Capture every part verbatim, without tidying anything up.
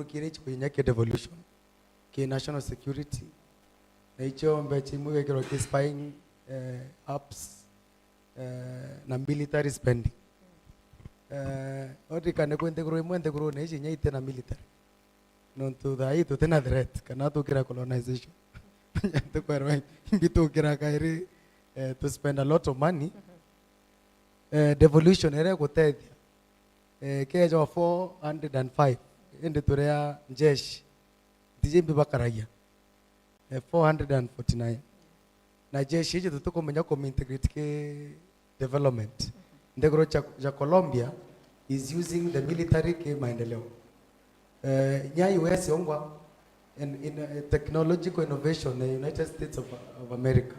kiri ichi kwinya ki devolution, ki national security, na icio mbecha imwe igekirwa ki spying, eh, apps, eh, na military spending. Eh, oririkane kwi nthiguru imwe, nthigurune ici inya iti na military. Nontu thaa ii tuti na threat, kana tukira colonization. Tukwerwa imbi tukira kairi, eh, to spend a lot of money. Eh, devolution iria igutethia, eh, keja wa four hundred and five, indi turia njeshi, ntiji imbi bakaragia, eh, four hundred and forty-nine. Na jeshi iji tutikumenya kumintegrate ki development. Nthiguru ja, ja Colombia is using the military ki maendeleo. Eh, inya U S yongwa in, in, eh, technological innovation, eh, United States of, of America,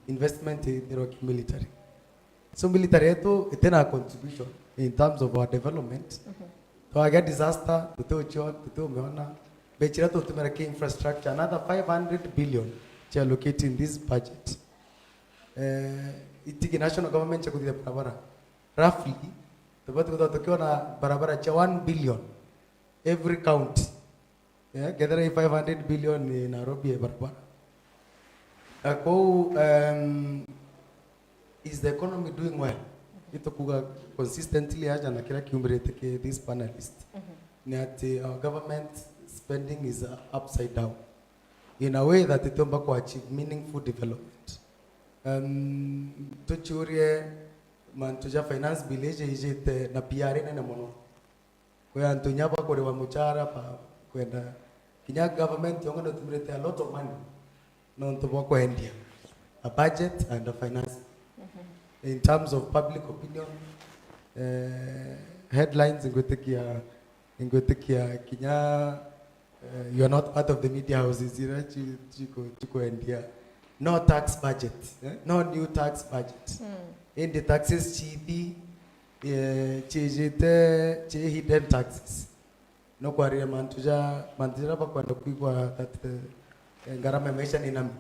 investment ithirwa ki military. So military yetu itina contribution in terms of our development. Twagia disaster, tutiucio, tutiumiona. Mbecha iria tutumira ki infrastructure, another five hundred billion cia allocate in this budget. Eh, itigi national government cia kuthithia barabara. Roughly, tubati kuthwa tukiona barabara cia one billion every county. Eh, kethira i five hundred billion ni Nairobi e barabara. Na kou, um, is the economy doing well? Itukuga consistently aja na kiria kiumirite ki this panelist. Ni ati our government spending is, uh, upside down in a way that itiumba ku achieve meaningful development. Um, tuchiurie mantu ja finance bill iji ijite na P R nene mono. Kwi antu inya bakuriwa muchara ba kwenda, kinya government yonga nitumirite a lot of money nontu bwa kwendia a budget and a finance. In terms of public opinion, eh, headlines ngwitikia, ngwitikia kinya, eh, you are not part of the media houses iria chi-, chiku-, chikwendia no tax budget, eh? No new tax budget. Indi taxes chithi, eh, chiijite chi hidden taxes. No kwariria mantu ja, mantu jaria bakwenda kwigua that, eh, ngarama ya maisha ni nami.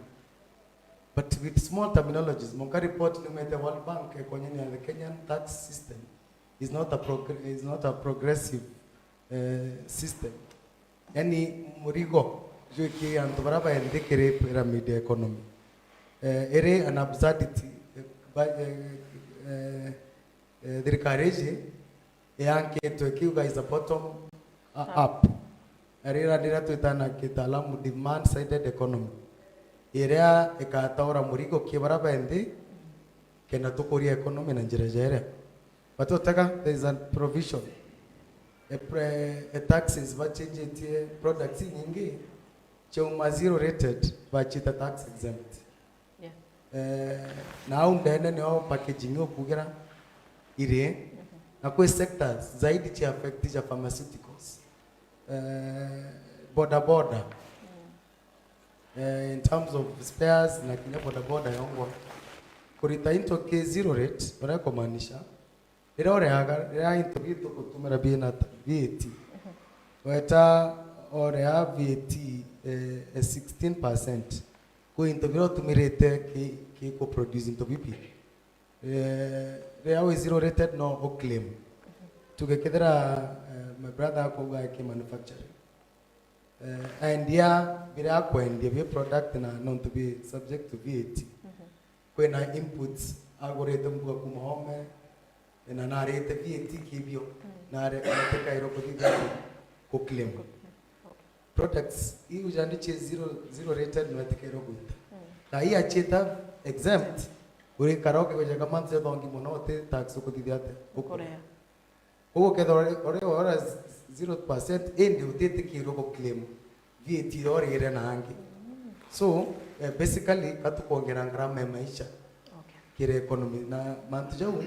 But with small terminologies, monka report niumite World Bank, eh, kwonyania the Kenyan tax system is not a progr-, is not a progressive, eh, system. Yani murigo jwiki antu baria baenthi kiri pyramid economy. Eh, iri an absurdity, eh, ba-, eh, eh, eh, thirikari iji yankitwe kiuga is a bottom, uh, up. Arira niria twitana kitaalamu demand sided economy, iria ikataura murigo ki baria benthi kenda tukuria economy na njira jeria. But utega, there is a provision, a pre-, a taxes bachenjetie products inyingi, chauma zero rated bachita tax exempt. Yeah. Eh, na au ndene nio packaging ukugira iri, na kwi sectors zaidi chi affect ja pharmaceuticals. Eh, boda boda. Eh, in terms of spares na kinya boda boda yongwa. Kurita into ki zero rate, baria kumaanisha, riria ureaga, riria into biu tugutumira biina ta V A T. Weta urea V A T, eh, eh, sixteen percent. Kwi into biria utumirite ki, ki ku produce into bibi. Eh, riria wi zero rated no u claim. Tuge kethira, eh, my brother akauga aki manufacturing. Eh, aendia biria akwendia bi product na nontu bi subject to V A T. Kwina inputs agurite mbuga kuma home, na narite V A T kibio, na are-, arete kairo kuthithia ku claim. Products iu jandi chi zero, zero rated no etikairwe gwita. Na ii achieta exempt, urikara ukigwejeka months ethongi mono uti tax ukuthithia ate? Ukurea. Ukurea. Koguo kethira uri, uri ora zero percent, indi utitikirwe ku claim V A T iria urire na angi. So, eh, basically, katukwongera ngarama ya maisha kiri economy. Na mantu jau,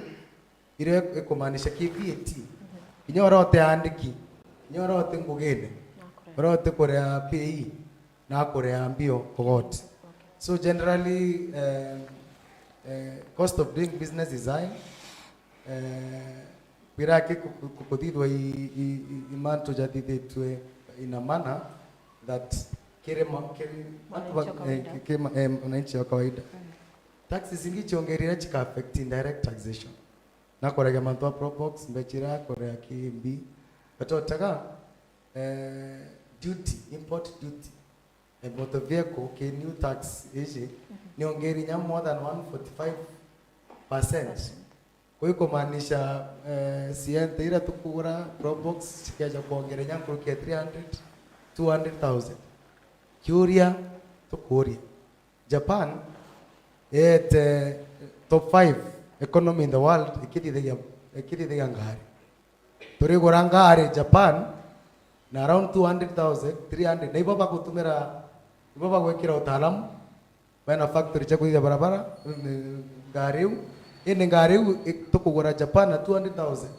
iria ikumaanisha ki V A T. Kinya uria uti andiki, kinya uria uti ngugine, uria uti kurea P A E, na kurea mbio ugoti. So generally, eh, eh, cost of doing business is high. Eh, bira ki ku-, ku-, kuthithwa i, i, i, i mantu jathithitwe in a manner that kiri ma-, kiri antu ba-, mwananchi wa kawaida. Eh, ki-, ki-, ma-, eh, mwananchi wa kawaida. Taxes ingi chiongerire chika affect indirect taxation. Na kuregia mantu a probox, mbechira, kurea ki mbi. But otaga, eh, duty, import duty, eh, motor vehicle, ki new tax ici, ni ongeri nya more than one forty-five percent. Kwa hiyo kumaanisha, eh, ciente iria tukugura Probox cikeja kuongera nya nkuruki ya three hundred, two hundred thousand. Kiuria tukuria, Japan yeete top five economy in the world ikithithagia, ikithithagia ngari. Turigura ngari Japan na around two hundred thousand, three hundred, na ibo bagutumira, ibo bagwikira utaalamu, bena factory cia kuthithia barabara, mm, ngari iu. Indi ngari iu i-, tukugura Japan na two hundred thousand,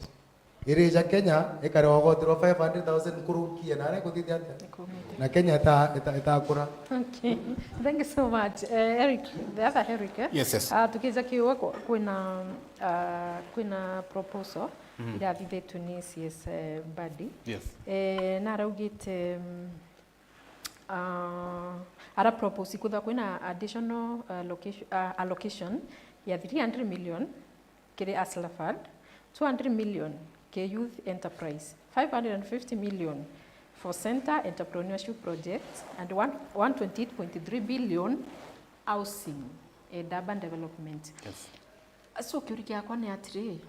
irija Kenya, ikarewa ugoti rwa five hundred thousand nkuruki ya nare kuthithia atia? Ikumite. Na Kenya ita-, ita-, itakura. Okay. Thank you so much. Eh, Eric, the other Eric, eh? Yes, yes. Ah, tukija kiuwe ku-, kwina, ah, kwina proposal irathithitue ni C S, eh, Mbadi. Yes. Eh, naraugite, mm, ah, ara propose kwithirwa kwina additional, ah, location, ah, allocation ya three hundred million kiri Hustler Fund, two hundred million ki youth enterprise, five hundred and fifty million for center entrepreneurship projects, and one, one twenty-eight point three billion housing and urban development. Yes. So, kiuria kiakwa ni atiri,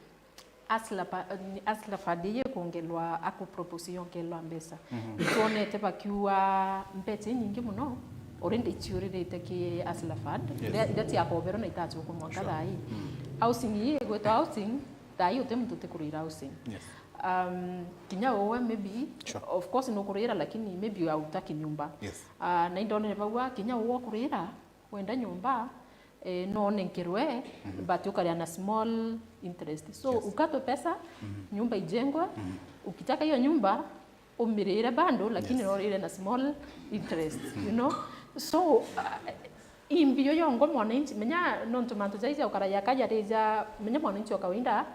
Hustler pa-, ni Hustler Fund ii ikongelwa, aku propose yongelwa mbeca. Mhm. Nitwonete bakiuga mbeca inyingi mono already iciuririte ki Hustler Fund, yes, iria, iria ciakoberwe na itacukwa mwanka, sure, thaa ii. Mm. Housing ii igwitwa housing, thaa ii uti muntu utikurira housing. Yes. Um, kinya uwe maybe, sure, of course nukurira, lakini maybe utaki nyumba. Yes. Ah, na indonere bauga kinya uwe ukurira, wenda nyumba, eh, no nenkerwe, mhm, but ukaria na small interest. So, yes, ukatwe pesa, mhm, nyumba ijengwe, mhm, ukitaka hiyo nyumba, umirire bado, lakini, yes, no urire na small interest, you know? So, uh, imbi yo yongo mwananchi, menya nontu mantu jaija ukara yaka yarija, menya mwananchi wa kawaida,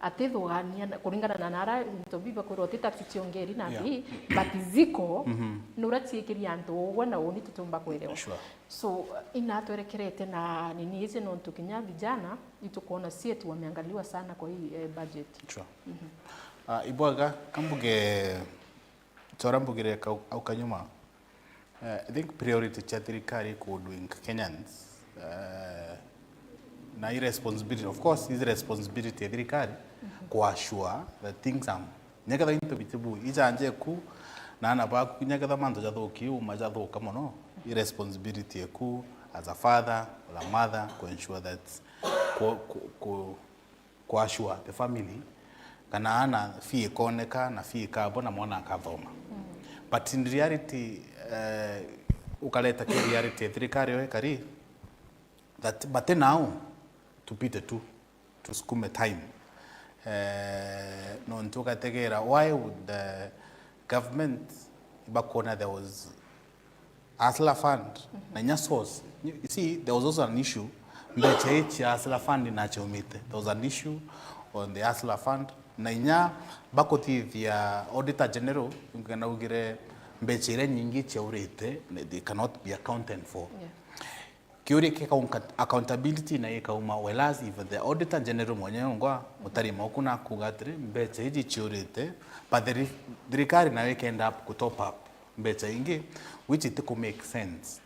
atithugania na, kuringana na nara into bibi bakwirwa ti tax ciongeri na, yeah, mbi, but ziko, mhm, nura ciikiria antu ugwe na uni tutiumba kwiriwa. Sure. So, inatwerekerete na nini iji nontu kinya vijana itukwona si eti wameangaliwa sana kwa hii, eh, budget. Sure. Mhm. Ah, ibwaga, kambuge, tora mbugire kau, au kanyuma, Eh, I think priority cia thirikari ku doing Kenyans, eh, na i responsibility, of course, is responsibility ya thirikari, mhm, ku assure that things are, nyaketha into bitibu, ijanje ku, na ana baku, nyaketha mantu jathuki, uma jathuka mono, i responsibility eku as a father or a mother ku ensure that ku, ku, ku, ku assure the family, kana ana fee ikoneka na fee ikabwa na mwana akathoma. Mm. But in reality, eh, ukareta ki reality ya thirikari yo ikari, that, but now, tupite tu, tusukume time. Eh, nontu ugategera, why would the government ibakuona there was Hustler Fund, mhm, na inya source. You, you see, there was also an issue, mbecha ii cia Hustler Fund na ciaumite. There was an issue on the Hustler Fund, na inya bakuthithia Auditor General, naugire mbecha iria nyingi ciaurite, they cannot be accounted for. Yeah. Kiuria kia account-, accountability na ikauma, whereas if the Auditor General mwenyewe ngwa, Mutari Mauku na kuuga atiri, mbecha iji ciurite, but the re-, thirikari nayo ika end up ku top up mbecha ingi, which itiku make sense.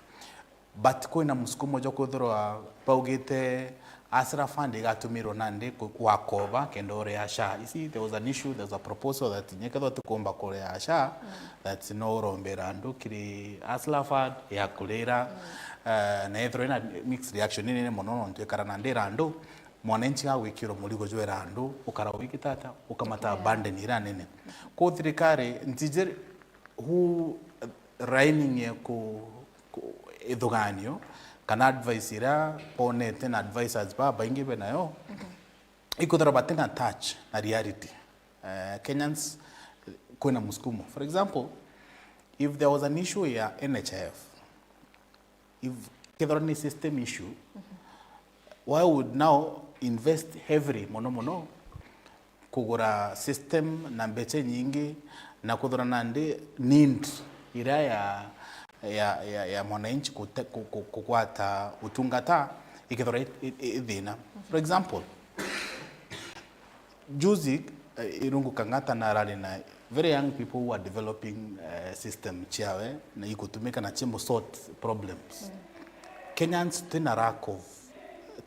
But kwina musukumo jwa kwithirwa baugite Hustler Fund igatumirwa nandi ku-, gwakoba kenda uria SHA. You see, there was an issue, there was a proposal that nyekethwa tukumba kuria SHA, mm, that no urombera andu kiri Hustler Fund ya kurira. Mm. Eh, na ethirwa ina mixed reaction nini mono, nontu ikara na ndira andu, mwananchi agwikirwa murigo jwera andu, ukara wikita ata, ukamata, yeah, burden ira nene. Ku thirikari, ntiji hu raining ye ku, ku ithuganio, kana advice ira bonete na advisors ba baingi be nayo, mhm, ikwithirwa batina touch na reality. Eh, Kenyans, kwina musukumo. For example, if there was an issue ya N H I F, if kethirwa ni system issue, mhm, why would now invest heavily mono mono kugura system na mbecha nyingi na kuthura nandi need iria ya, ya, ya, ya mwananchi kute-, ku-, ku-, kugwata utungata ikethirwa i, i, i thina? For example, juzi, eh, Irungu Kang'ata narari na Very young people who are developing, eh, system ciawe na igutumika na cimu sort problems. Kenyans tutina lack of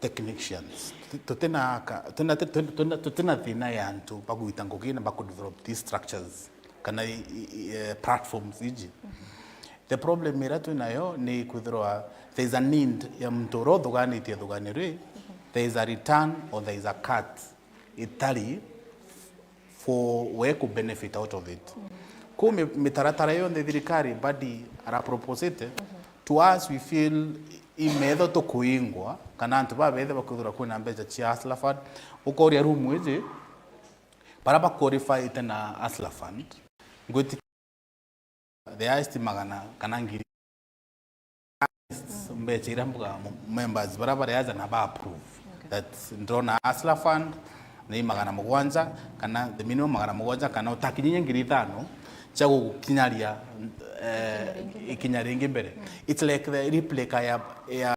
technicians. Tu-, tutina ka-, tutina, tutina, tutina, tutina thina ya antu bagwita ngugi na bakudevelop these structures kana i, i, i, eh, platforms iji. The problem iria twinayo ni kwithirwa there is a need ya muntu uria uthuganitie thugani ri, there is a return or there is a cut itari for we ku benefit out of it. Kuu mi-, mitaratara yonthe thirikari badi ara proposite, to us we feel i metho tukuingwa, kana antu babethe bakwithirwa kwina mbeca cia Hustler Fund, ukoria room iji, bara ba qualify ite na Hustler Fund, ngwiti the highest magana kana ngiri mbeca iria mbuga mo-, members bara bari aja na ba approve that ndona Hustler Fund ni magana mugwanja kana the minimum magana mugwanja kana utakinyinya ngiri ithano cia gukinyaria, eh, ikinya ringi mbere. It's like the replica ya, ya,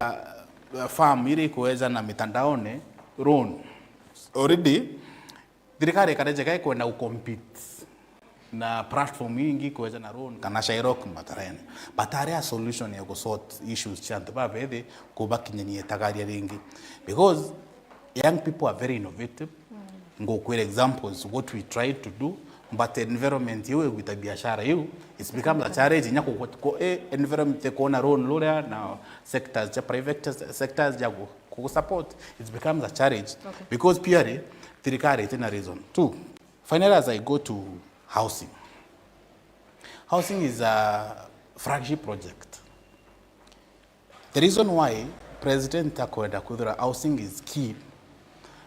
ya farm iria ikueja na mitandaone loan. Already thirikari ikare njega ikwenda gucompete na platform ingi kwija na loan kana Shylock Matarene. But aria solution ya gusort issues cia antu babethi kubakinyania itagaria ringi. Because young people are very innovative. Ngukwira examples what we tried to do, but environment iu igwita biashara iu, it becomes a challenge nya ku, ku, eh, environment ya kuona loan ruria na sectors cia private sectors ya ku, ku support, it becomes a challenge. Okay. Because purely thirikari itina reason. Two, finally, as I go to housing. Housing is a flagship project. The reason why president akwenda kwithira housing is key,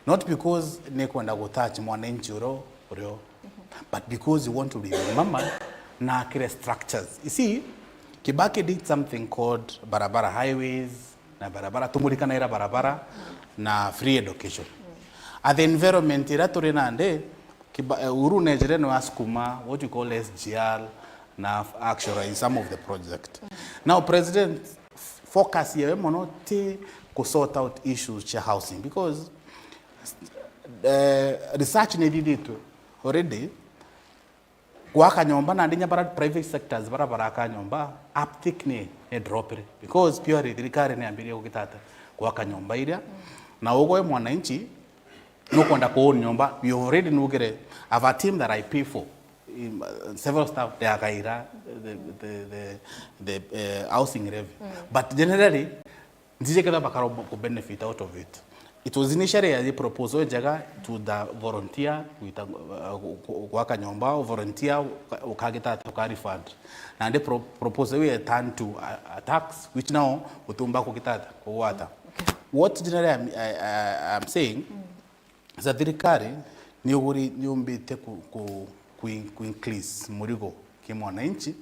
not because ni kwenda gutouch mwananchi uro urio, but because you want to be remembered na akire structures. You see, Kibaki did something called barabara highways, na barabara, tumurikanaira barabara na free education. At the environment ira turi nandi, Kiba-, eh, Uhuru nejire no asukuma what you call S G R na f-, actualize some of the project. Now president f-, focus yewe mono ti ku sort out issues cia housing because, eh, research ni thithitwe already. Gwaka nyomba nandi nya bara private sectors bara baraka nyomba, uptake ni, ni drop ri. Because purely thirikari ni yambirie gugitata gwaka nyomba iria. Na ugwe mwananchi nukwenda ku own nyomba, you already nugire, I have a team that I pay for. Um, uh, several staff they are gaira the, the, the, the, eh, housing levy. But generally, Ntiji kethira bakara ku benefit out of it. It was initially a proposal njega to the volunteer, gwita, uh, gu-, gu-, gwaka nyomba, volunteer uka-, ukagita ati uka refund. Nandi pro-, proposal iu ya turn to a, a tax, which now utumba kugita ati kugwata. What generally I'm, I, I, I'm saying, Za thirikari ni uguri, ni umbite ku, ku, ku, ku increase murigo ki mwananchi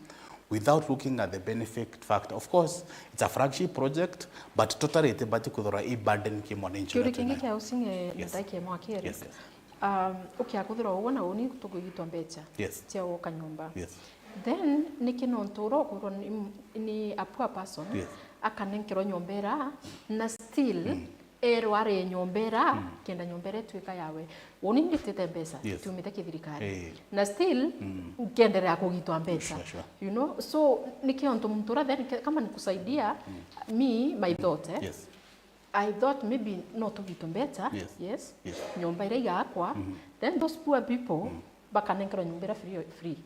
without looking at the benefit factor. Of course, it's a flagship project, but totally itibati kuthirwa i burden ki mwananchi. Kiuri kingi kia housing, eh, Yes. Ndaki ya mwaki Eric. Yes, yes. Um, ukia kuthirwa uguo na uni tukugitwa mbeca Yes. Cia gwaka nyomba. Yes. Then, niki nontu ura ukwirwa ni, ni a poor person, Yes. Akanenkerwa nyomba ira, na still, Mm. Erwa ari nyomba ira, kenda nyomba ira ituika yawe. Uni nditite mbeca, Yes. Itiumite kithirikari. Eh. Na still, Mm. Nkienderea kugitwa mbeca. Sure, sure. You know, so, niki ontu muntu ura then, ke-, kama nikusaidia, me, my thought, eh? Yes. I thought maybe no tugitwe mbeca, Yes. Yes. Yes. Nyomba ira igakwa, Mm. Then those poor people, Mm. Bakanenkerwa nyomba ira free, free.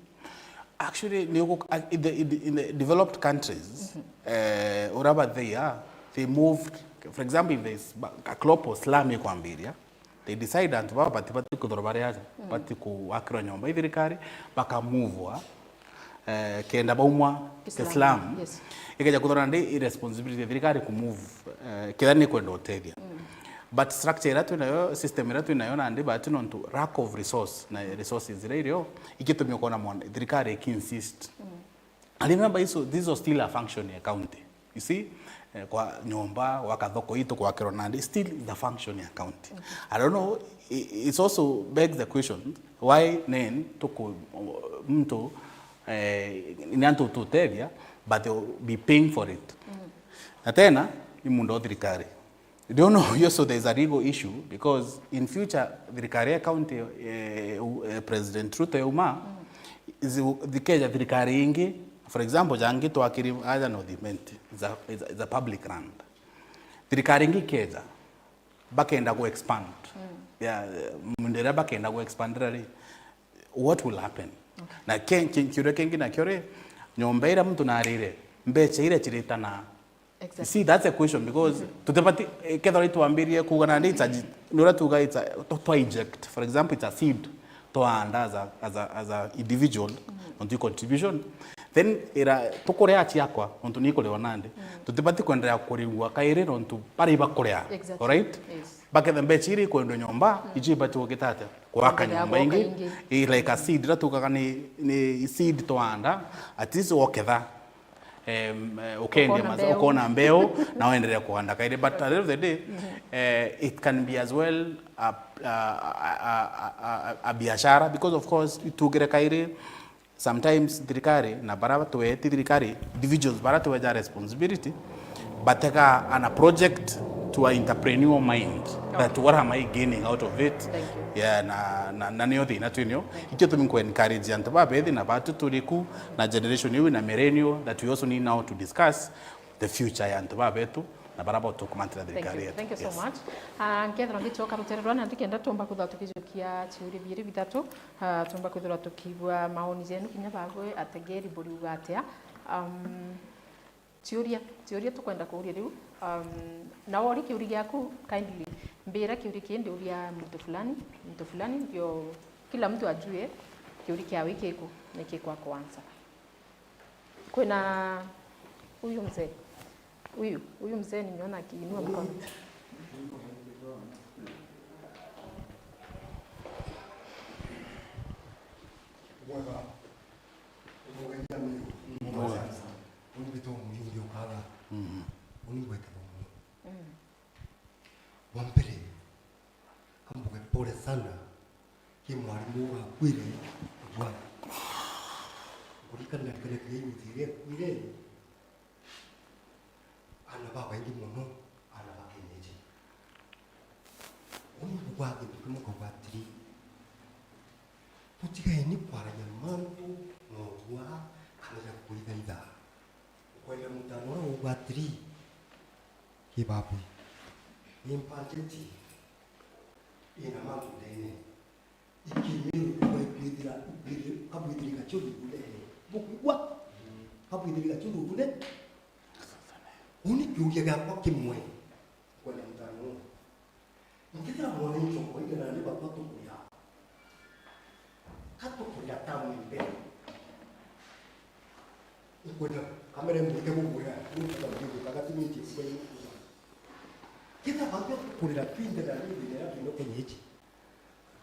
Actually, ni ugu-, uh, in the, in the, in the developed countries, eh, ura ba they are, they moved, for example, if there's ba-, a global slum ikwambiria, they decide antu baba bati, bati kuthorwa bari aja, bati kuakirwa nyomba i thirikari, bakamuvwa, eh, kenda baumwa Kiislamu, Kiislamu. Yes. Ikeja kuthorwa ndi i responsibility ya thirikari kumove, eh, kethira ni kwenda utethia. But structure iria twinayo, system iria twinayo nandi, but nontu lack of resource na resources iria irio, igitumia ukona mwana, thirikari iki insist. And remember, iso, these are still a function ya county. You see, eh, kwa nyomba, gwaka thoko itu, gwakirwa nandi, still is a function ya county. I don't know, i-, it's also begs the question, why then tuku, mtu, eh, ni antu tutethia, but they will be paying for it. Na tena, ni mundu wa thirikari. Do you know, also there's a legal issue because in future, thirikari ya county, eh, eh, President Ruto yauma, Zi-, thikeja thirikari ingi, for example, jangi twakiri aja North Imenti, is a, is a, is a public land. Thirikari ingi ikeja, bakenda ku expand. Yeah, muntu iria bakenda ku expandira ri, what will happen? Na ke-, ke-, kiuria kingi nakio ri, nyomba iria muntu narire, mbecha iria ciritana. Exactly. See, that's a question because tutibati, eh, kethira itwambirie kuuga nandi it's a, ni uria tuuga it's a, twa, twa inject. For example, it's a seed twaanda as a, as a, as a individual, nontu i contribution. Then ira tukuria ciakwa, nontu ni kuria nandi. Tutibati kwenderea kurigua kairi nontu bari bakuria. Exactly. Alright? Yes. Baketha mbecha iria ikwendwa nyomba, iji ibati gukita atia? Kwaka nyomba ingi. I like a seed, ira tuugaga ni, ni seed twaanda, at least woketha, em, eh, ukendia maza-, ukona mbeu, na wenderea kuanda kairi. But at the end of the day, eh, it can be as well a, a, a biashara, because of course, itugire kairi, sometimes thirikari, na bara tuwe ti thirikari, individuals bara tuwe ja responsibility, batega ana project to a entrepreneur mind, that what am I gaining out of it? Thank you. Yeah, na, na, na nio thina twinio. Ikio tumi ku encourage antu babethi na batu turiku, na generation iu na millennial, that we also need now to discuss the future ya antu babetu na bara botukumantira thirikari yetu. Thank you so much. Ah, nkethira ngichoka rutere rwa nandi kenda tumba kwithirwa tukijukia ciuria biiri bithatu, ah, tumba kwithirwa tukigua maoni jenu kinya bagwe ategeri buriuga atia. Um, ciuria, ciuria tukwenda kuuria riu. Um, na wori kiuria giaku, kindly mbira kiuria kindi uria muntu fulani, muntu fulani, ndio kila mtu ajue kiuria kiawe kiku, ni kikwa kuansa. Kwina huyu mzee. Huyu, huyu mzee nimeona akiinua mkono. Mwega. Mwega. Mwega. Uni gwita umuyu uri ukaga. Mhm. Uni gweta umuyu. Mm. Wa mbere, kambuge pole sana ki mwarimu ugakwire bwana. Kurikana na kile kinyuti gikuire, ana babaingi mono, ana ba kienyeji. Uni bugwa kintu kimwe kauga atiri, tutigaeni kwaragia mantu na ugwa kana ja kwithaitha. Ukwenda mutano uria ugwa atiri, Kibabwi, ni mpangeti ina mantu ndene. Ikimiru kwa ikwithira, ikwithira, kabwithirika churu bune. Bukwigua? Kabwithirika churu bune. Uni kiuria giakwa kimwe. Kwenda mutano. Nkethira mwananchi wa kawaida na ni batwa tukuria. Ka tukuria tamu mbere. Nkwenda kamere mbike bubwega, nkwenda mbike kagatimiti kuba. Kita batwa tukurira twinde na ni thina ya kino kenyeji.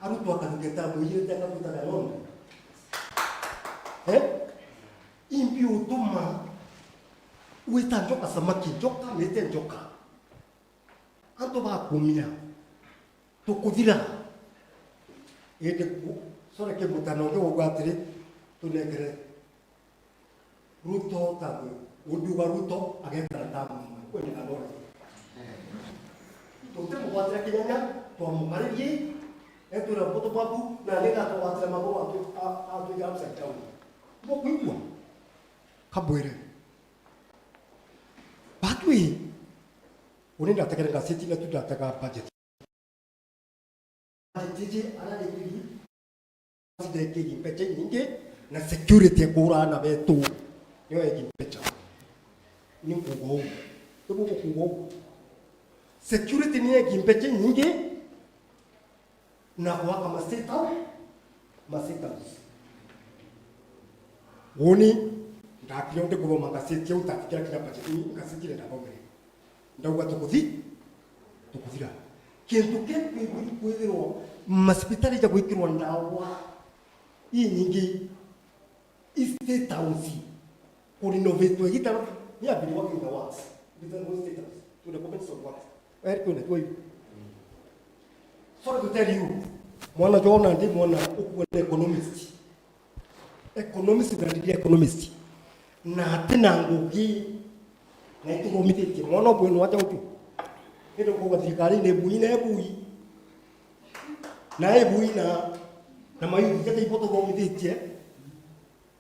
Arutwo akaruga tamu ijirite akabutaga ng'ombe. Eh? Imbi utuma wita njoka samaki, njoka, mite njoka. Antu bakumia, tukuthira. Indi ku-, sore kimutano ungi ugwa atiri, tunengere Ruto tamu, undiuga Ruto agekara tamu imwe, kwendekana ore. Tutimugwatira kinyanya, twamukaririe, etwira mbuto bwaku, na ni gatugwatira maguru atu-, a-, atwika upside down. Mukwigua? Kabwire. Batwi, uni ndategere gazeti na tu ndatega budget. Budget iji ararikiri, ndekiri mbecha nyingi, na security ekura ana betu. Niyo egi mbecha. Ni nkuuga uu. Ni bugukuuga uu. Security ni egi mbecha nyingi, na gwaka ma state house, ma state house. Uni, ndakire ndi kuthoma gazeti au, ndatikira kinya budget ni gazeti ire ndathomere. Ndauga tukuthi-, tukuthira. Kintu kia kwithirwa masibitari ja gwikirwa ndawa inyingi i State House, kurinovatwa igita ni abiri working the works. Igita ni State House. Tuna comments of works. Eri tuna twa ibu. Sorry to tell you, mwana jona ndi mwana ukuwa ni economist. Economist na degree economist. Na ati na ngugi. Na ituthomithitie. Mwana ubwenu wacha utu. Indi kuga thirikari ni bui na ebui. Na ebui na, na mayuthi jaka ibo tuthomithitie.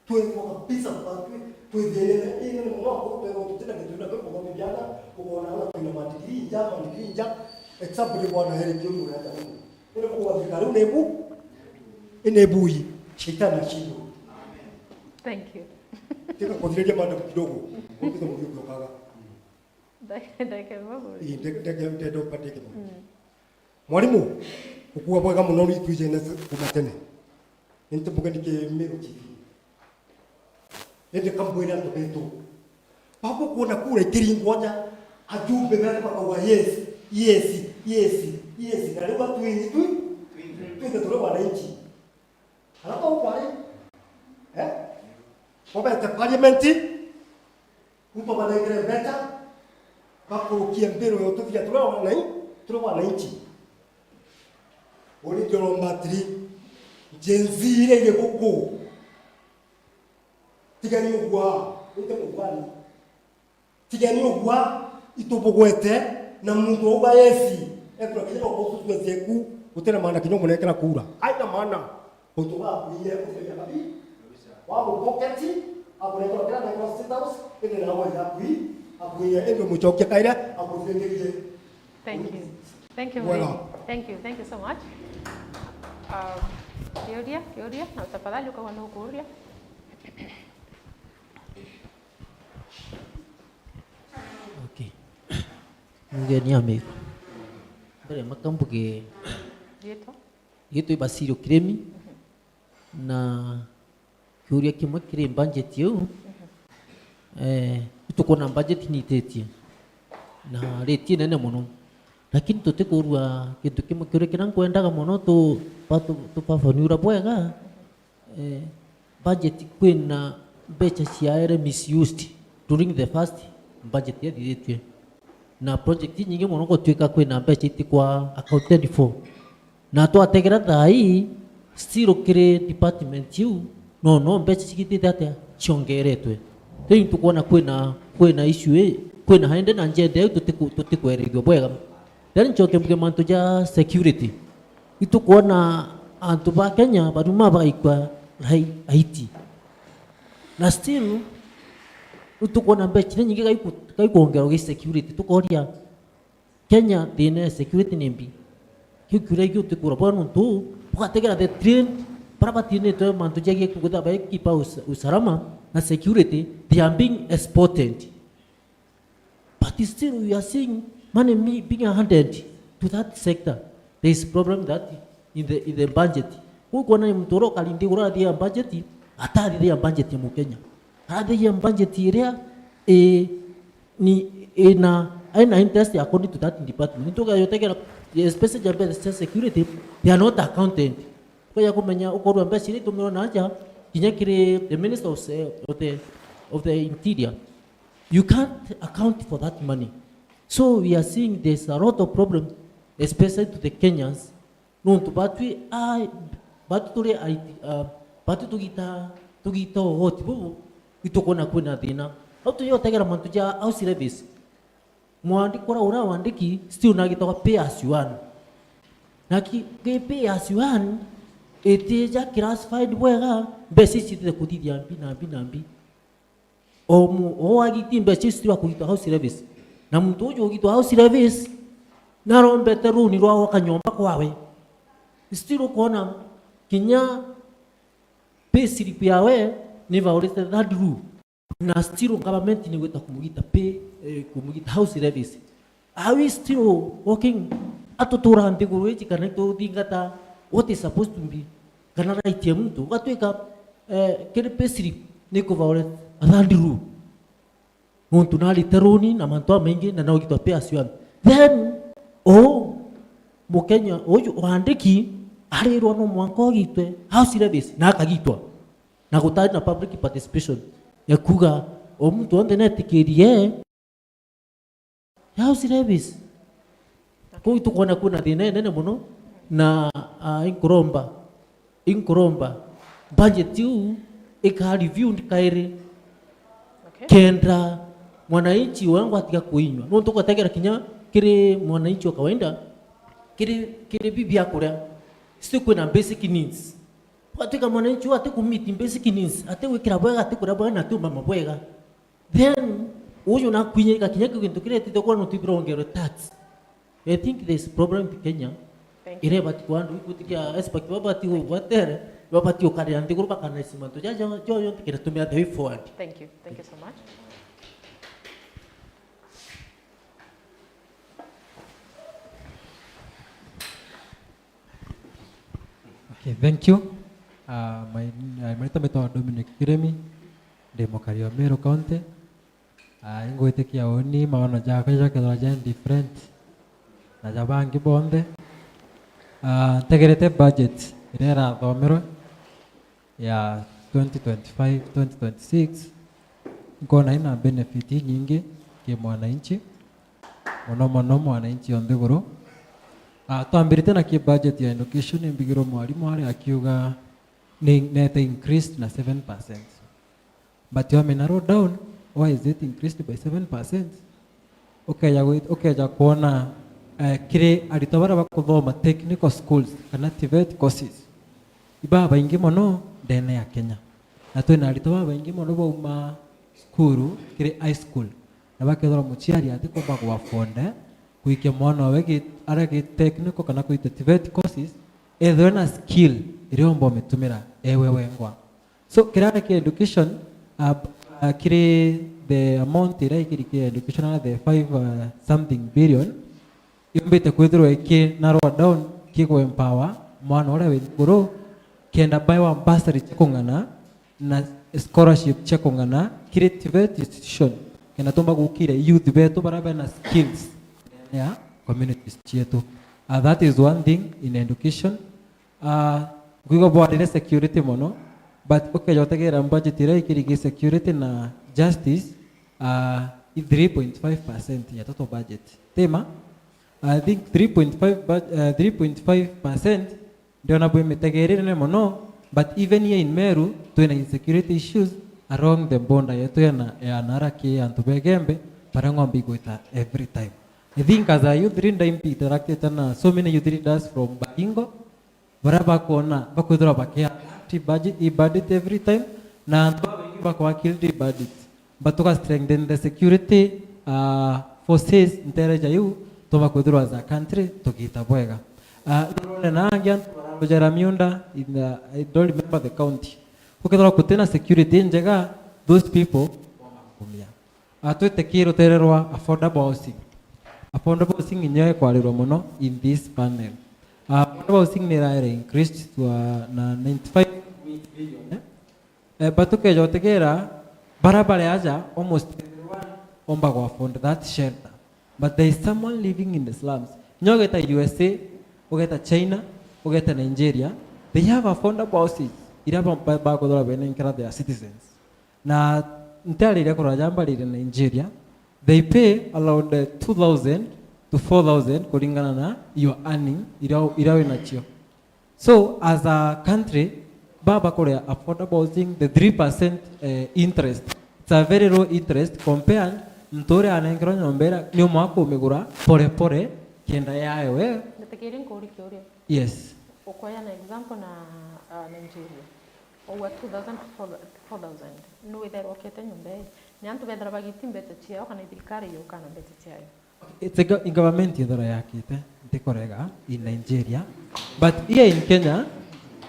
Twethwa kabisa twatwi, twithinene, inene mono, akorwo twethwa tutina kintu na kio kuthomithia ana, ukona ana twina madigiri nja, madigiri nja, example ni bwana Eric uyu ureta nini. Indi kuwa thirikari, u ni bu, i ni bui, shetani ashindwe. Thank you. Tika kuthiriria madam kidogo, ukitha mugio kiokaga. Ndeke, ndeke babo. Ii, ndeke, ndeke, ndeke upatie kidogo. Mm. Mwarimu, ukua bwega mono, ni twijene kuma tene. Ni nti mugeni ki Meru T V. Indi kambwire antu betu, babu kuona kura ikiringwa nja, ajumbe bari bakauga, "Yes, yes, yes, yes." Na riu atwinyi twi, twinthe turi wananchi. Ala bau kwari, eh? Bobete parliament, Ruto banengere mbeca, bakurukie mbiro ya utubia turi wanai-, turi wananchi. Uri ndio romba atiri, Gen Z iria iri guku, tigani ugwa, nite mugwani. Tigani ugwa, itubugwete, na muntu auga yes, ekura kinya no constituency eku, gutena maana kinya umunekera kura. Aina maana. Untu bwa akuiye ucokia kabi, wa mupoketi, akunengera kira nengera State House, indi nawe yakui, akuiye, indi umucokia kaire, akuthingirie. Thank you. Thank you very, thank you, thank you so much. Um, kiuria, kiuria, na tafadhali ukawa no kuuria. Okay. Mugeni amigo. Mbere makambuge. Riitwa? Gitwi Basiri Kirimi, na kiuria kimwe kiri budget iu, eh, itukwona budget niititie na rate inene mono, lakini tutikurua kintu kimwe kiuria kiria nkwendaga mono tu-, ba-, tu-, tufafanura bwega, eh, budget kwina mbeca ciaere misused during the first budget yathithitue. Na project inyingi mono gutwika kwina mbeca itikwa accounted for. Na twategera thaa ii, still kiri department iu, no, no mbeca cigitite atia ciongeretwe. Riu tukwona kwina, kwina issue ii, kwina haende na njenda iu tutiku-, tutikwerethua bwega. Then ncoke mbuge mantu ja security. Itukwona antu ba Kenya baruma bagaikwa Hai-, Haiti. Na still, riu tukwona mbeca iria nyingi gaiku-, gaikwongerwa gi security. Tukoria, Kenya thina ya security ni mbi. Kiu kiuria kiu tukura bwa nontu bugategera the trained, bara batinitwe mantu jagie kugutha ba keep us-, usalama na security, they are being exported. But still we are seeing money mi-, being handed to that sector. There is problem that in the, in the budget. Kuu kwona ni muntu uria ukari nthiguru arathithia budget, atathithia budget ya Mukenya. Arathithia budget iria i, ni, ina, ina interest according to that department. Nitugayotegera, especially jambe cia security, they are not accounted. Kwaya kumenya ukorwa mbeca iria itumirwa na nja, kinya kiri the Minister of se-, of the, of the Interior. You can't account for that money. So we are seeing there's a lot of problem, especially to the Kenyans. Nontu batwi, ai, batwi turi aiti-, ah, batwi tugita, tugita ugoti bubu, itukwona kwina thina. Au tuyotegera mantu ja house levies. Mwandiki uria, uria wandiki, still nagitagwa pay as you earn. Na ki, ki pay as you earn, itija classified bwega, mbeca ici itite kuthithia mbi na mbi na mbi. O mu-, o agiti mbeca ici tiwa kugita house levies. Na muntu uju ugitwa house levies, narombete runi rwa gwaka nyomba kwawe. Still ukona kinya payslip yawe ni violate third rule. Na still government ni gwita kumugita pay, eh, kumugita house levies. Are we still working? Atutura nthiguru iji kana ituthingata what is supposed to be? Kana right ya muntu? Ugatwika, eh, kiri payslip ni ku violate a third rule. Muntu narite runi na mantu amaingi na naugitwa pay as you earn. Then, o Mukenya uju wandiki arirwa no mwanka ugitwe house levies na akagitwa. Na gutari na public participation ya kuga o muntu onthe netikirie ya house levies. Kuu itukwona kwina thina inene mono na, ah, inkuromba, inkuromba budget iu ika reviewed kairi. Okay. Kenda mwananchi wangu atiga kuinywa. Nontu ugategera kinya kiri mwananchi wa kawaida, kiri, kiri bi biakuria, still kwina basic needs. Twatuika mwananchi uu ati ku meet basic needs, ati gwikira bwega, ati kuria bwega, na ati umama bwega. Then, uju nakwinyika kinya kiu gintu kiria itite kwona uti birongerwe tax. I think there is problem in Kenya. Thank you. Iria ibati kwa andu igutikia expert babati gugwatere, babati ukarira nthiguru bakanaisi mantu jaja joyo ntikira tumira the way forward. Thank you. Thank you so much. Okay, thank you. Uh, my, uh, my name is Dominic Kiremi, ndi mukari wa Meru County. Uh, ingwitikia uni maono jakwa jakethirwa ja different na ja bangi bonthe. Uh, ntegerete budget iria irathomerwe ya twenty twenty-five, twenty twenty-six, nkona ina benefit inyingi ki mwananchi, mono mono mwananchi o nthiguru. Ah, twambirite na ki budget ya education, imbigirwe mwarimu ari akiuga ni, nete increased na seven percent. But wamenya roll down, why is it increased by seven percent? Ukeja gwi-, ukeja kwona, eh, kiri aritwa baria bakuthoma technical schools kana TVET courses, ibabaingi mono ndene ya Kenya. Na twina aritwa babaingi mono bauma cukuru kiri high school, na bakethirwa muciari atikumba gwafonde kuikia mwana wawe gi-, aria gi technical kana kuita TVET courses, ethirwe na skill iria omba umitumira ewe wengwa. So, kiria ki education, uh, uh, kiri the amount iria ikiri ki education, na the five, uh, something billion, yumbite kwithirwa iki narrow down, ki ku empower mwana uria wi nthiguru, kenda baewa bursary cia kung'ana na scholarship cia kung'ana kiri TVET institution, kenda tumba gukira youth betu baria bena skills ya communities cietu. Uh, that is one thing in education. Ah, nkwigua bwarire security mono, but ukeja utegera budget iria ikirigi security na justice, ah, i three point five percent ya total budget. Tima? I think three point five bu-, eh, three point five percent ndiona bwimitegerire mono, but even here in Meru, twina insecurity issues along the border yetu ya na, ya Naraki, antu begembe, baria ng'ombe igwita every time. I think as a youth leader, impi interacted na so many youth leaders from Baringo, baria bakwona, bakwithirwa bakia budget, i budget every time, na antu babaingi bakwa killed i budget. But tuka strengthen the security, uh, forces ntere ja iu, tuba kwithirwa as a country, tugita bwega. Uh, nurone na angi antu bararujera miunda in the, I don't remember the county. Ukethirwa kutina security njega, those people kumia. Ah, twite ki rutere rwa affordable housing. Affordable housing inyo ikwarirwa mono in this panel. Ah, affordable housing ni iraere increased to, ah, na ninety-five billion, eh? Eh, but ukeja utegera, bara bari aja, almost everyone omba go afford that shelter. But there is someone living in the slums. Nyo ugeta U S A, ugeta China, ugeta Nigeria, they have affordable houses iria ba-, ba-, bakuthora benenkera their citizens. Na ntiariria kuraja mbarire Nigeria, they pay around, eh, two thousand to four thousand kuringana na your earning iria, iria winacio. So, as a country, baba kuria affordable housing, the three percent, eh, interest. It's a very low interest compared muntu uria anengerwa nyomba iria ni umwe akumigura pore pore kenda yaewe. Ndetekeire nkuri kiuria. Yes. Ukoya na example na, uh, Nigeria. Oua two thousand to four thousand. Nu withairwa ukete nyomba ii? Ni antu bethira bagiti mbeca ciao kana thirikari yuka na mbeca ciayo? It's a go-, government ithira yakite, ntikurega, in Nigeria. But here in Kenya,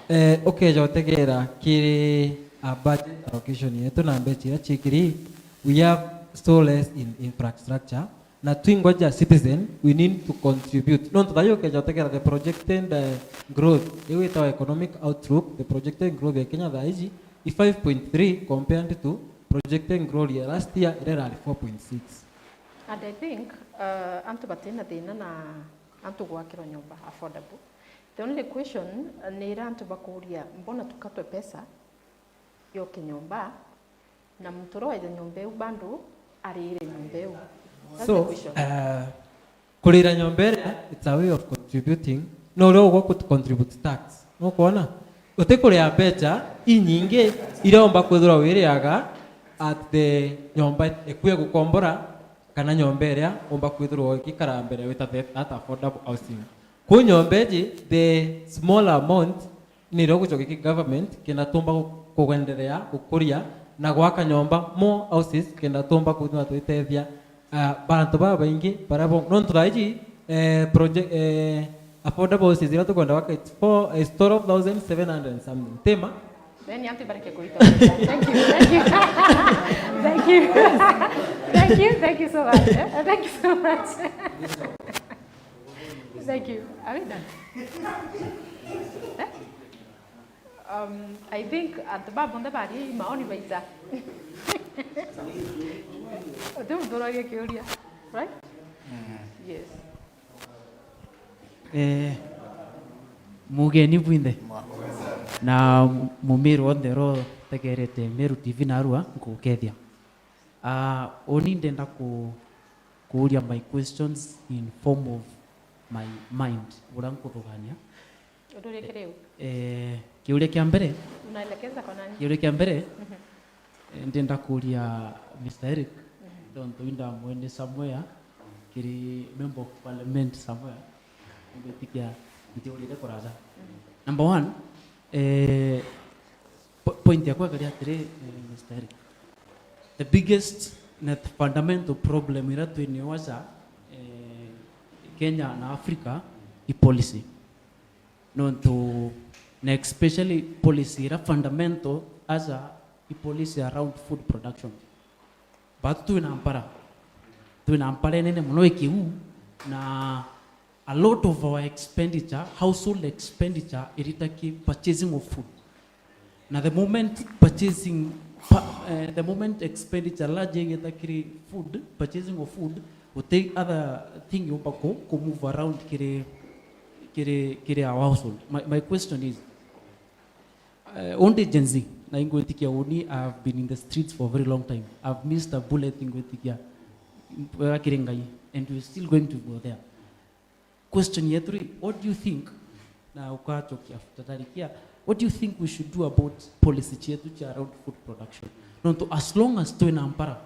eh, ukeja utegera kiri a budget allocation yetu na mbeca iria ciikiri, we have so less in infrastructure. Na twingwa ja citizen, we need to contribute. Nontu thayo ukeja utegera the projected, eh, growth, iu itawa economic outlook, the projected growth ya Kenya thaa iji i five point three compared to projected growth ya last year iria irari four point six. And I think, uh, antu batina thina na antu gwakirwa nyomba affordable. The only question, uh, ni ira antu bakuria, mbona tukatwe pesa yoke nyomba, na muntu uria waija nyomba iu bado ariire nyomba iu? That's the question. So, uh, kurira nyomba iria, it's a way of contributing. No uria ugwa ku contribute tax. Nukwona? Utikuria mbeca inyingi iria umba kwithirwa wiriaga at the nyomba ekue gukombora, kana nyomba iria umba kwithirwa ukikara mbere wita that, that affordable housing. Ku nyomba iji, the small amount Ni rio gucokia ki government kenda tumba gu-, kugenderea gukuria na gwaka nyomba more houses kenda tumba kuthima twitethia, ah, bantu babaingi baria bo-, nontu thaa iji, eh, project, eh, affordable houses iria tukwenda gwaka it's four, it's twelve thousand seven hundred and something. Tima? Then you have to bareke kuita. Thank you, thank you. Thank you. Thank you, thank you so much. Eh? Thank you so much. Thank you. Are we done? Eh? Um, I think antu ba bonthe bari maoni baita. Uti muntu uraria kiuria, right? Yes. Eh, mugeni bwinthe na mumiru wonthe urotegerete Meru T V narua nkugukethia. Ah, uni ndenda ku-, kuuria my questions in form of my mind, uria nkuthugania. Uturie kiriu. Eh, kiuria kia mbere. Unaelekeza kwa nani? Kiuria kia mbere, mhm, eh, ndenda kuuria Mister Eric, mhm, nontu indamwene somewhere, kiri member of parliament somewhere, ngwitikia ntiurire kuraja. Mhm. Number one, eh, po-, point yakwa ikari atiri, eh, Mister Eric. The biggest na fundamental problem iria twinio aja, eh, Kenya na Africa i policy. Nontu, na especially policy iria fundamental aja i policy around food production. But twina mpara. Twina mpara inene mono ikiu, na a lot of our expenditure, household expenditure, irita ki purchasing of food. Na the moment purchasing, pa-, eh, the moment expenditure large igeta kiri food, purchasing of food, guti other thing yumba ku, ku move around kiri, kiri, kiri our household. My, my question is, eh, undi Gen Z, na ingwitikia uni, I have been in the streets for a very long time. I've missed a bullet ingwitikia wega kiri Ngai, and we're still going to go there. Question yetu ri, what do you think, na ukachokia after tarikia, what do you think we should do about policy cietu cia around food production? Nontu as long as twina mpara,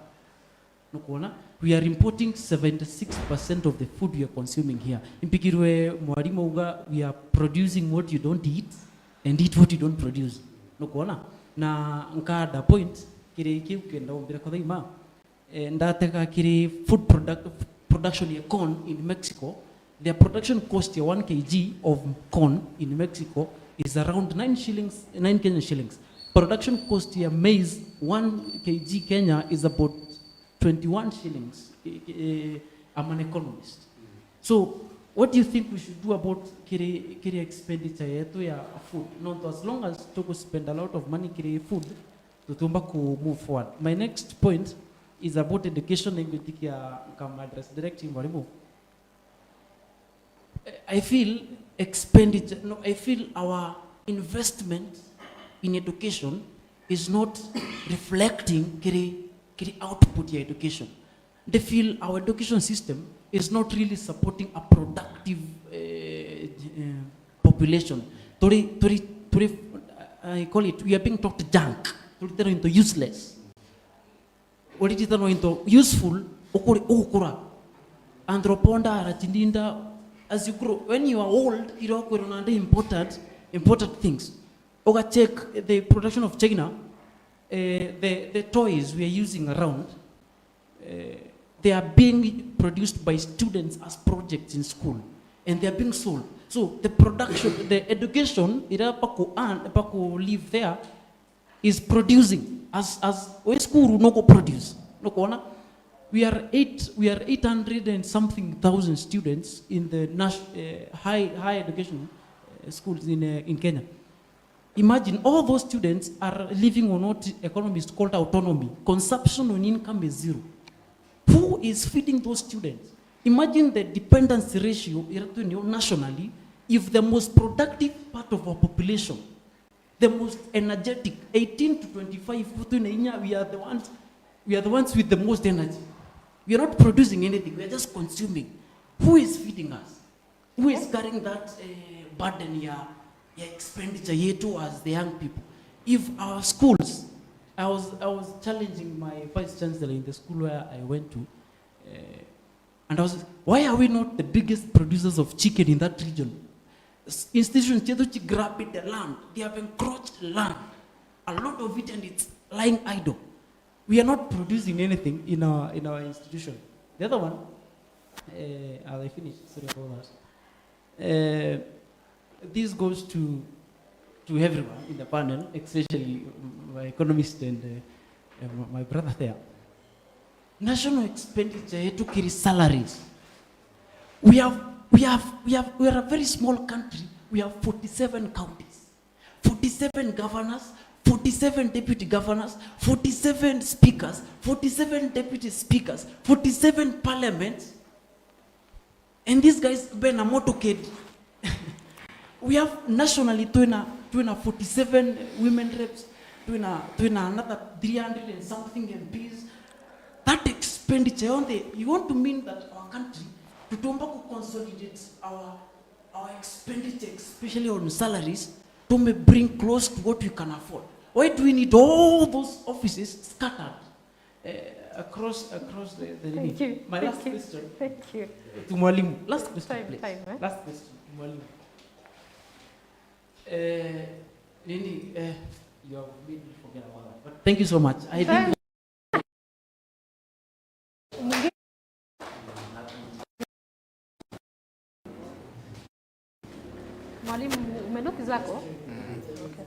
nukwona, we are importing seventy-six percent of the food we are consuming here. Impigirwe mwarimu auga, "We are producing what you don't eat and eat what you don't produce." Nukwona? Na nkada point, kiri kiu kenda umbire kuthaima, eh, ndatega kiri food product-, production ya corn in Mexico. Their production cost ya one K G of corn in Mexico is around nine shillings, nine Kenyan shillings. Production cost ya maize, one K G Kenya, is about twenty-one shillings. Eh, eh, I'm an economist. So, what do you think we should do about kiri, kiri expenditure yetu ya food? Not as long as tuku spend a lot of money kiri food, tutiumba ku move forward. My next point is about education, na ingwitikia nkam address direct mwarimu. I feel expenditure, no, I feel our investment in education is not reflecting kiri, kiri output ya education. They feel our education system is not really supporting a productive, eh, eh, population. Turi, turi, turi, I call it, we are being taught junk. Turitirwa into useless. Urigitanwa into useful, ukuri-, ugukura. Anthroponda, aracindinda, as you grow, when you are old, irokwirwa nandi important, important things. Uga check the production of China, eh, the, the toys we are using around, eh, they are being produced by students as projects in school, and they are being sold. So the production, the education, ira baku earn, baku live there, is producing as, as we school no go produce. No kuona? We are eight, we are eight hundred and something thousand students in the nas-, eh, high, high education, eh, schools in, eh, in Kenya. Imagine all those students are living on what economists called autonomy. Consumption on income is zero. Who is feeding those students? Imagine the dependency ratio ira twinio nationally, if the most productive part of our population, the most energetic, eighteen to twenty-five, twina inya, we are the ones, we are the ones with the most energy. We are not producing anything, we are just consuming. Who is feeding us? Who is carrying that, eh, burden ya, ya expenditure yetu as the young people? If our schools, I was, I was challenging my vice chancellor in the school where I went to, eh, and I was, why are we not the biggest producers of chicken in that region? s-, institutions cietu ci grab the land, they have encroached land, a lot of it, and it's lying idle. We are not producing anything in our, in our institution. The other one, uh, are they finished? Sorry about that. Uh, this goes to, to everyone in the panel, especially my economist and, uh, uh, my brother there. National expenditure yetu kiri salaries. We have, we have, we have, we are a very small country. We have forty-seven counties, forty-seven governors, forty-seven deputy governors, forty-seven speakers, forty-seven deputy speakers, forty-seven parliaments. And these guys bena motorcade. We have nationally, twina, twina forty-seven women reps, twina, twina another three hundred and something M Ps. That expenditure yonthe, you want to mean that our country, tutomba ku consolidate our, our expenditure, especially on salaries, to may bring close to what we can afford? Why do we need all those offices scattered, eh, across, across the, the region? Thank you. My last question. Thank you. To mwalimu. Last question, please. Time, eh? Last question to mwalimu. Eh, nini, eh, you have made me forget about that. But thank you so much. I think Mwalimu, umenoki zako? Okay.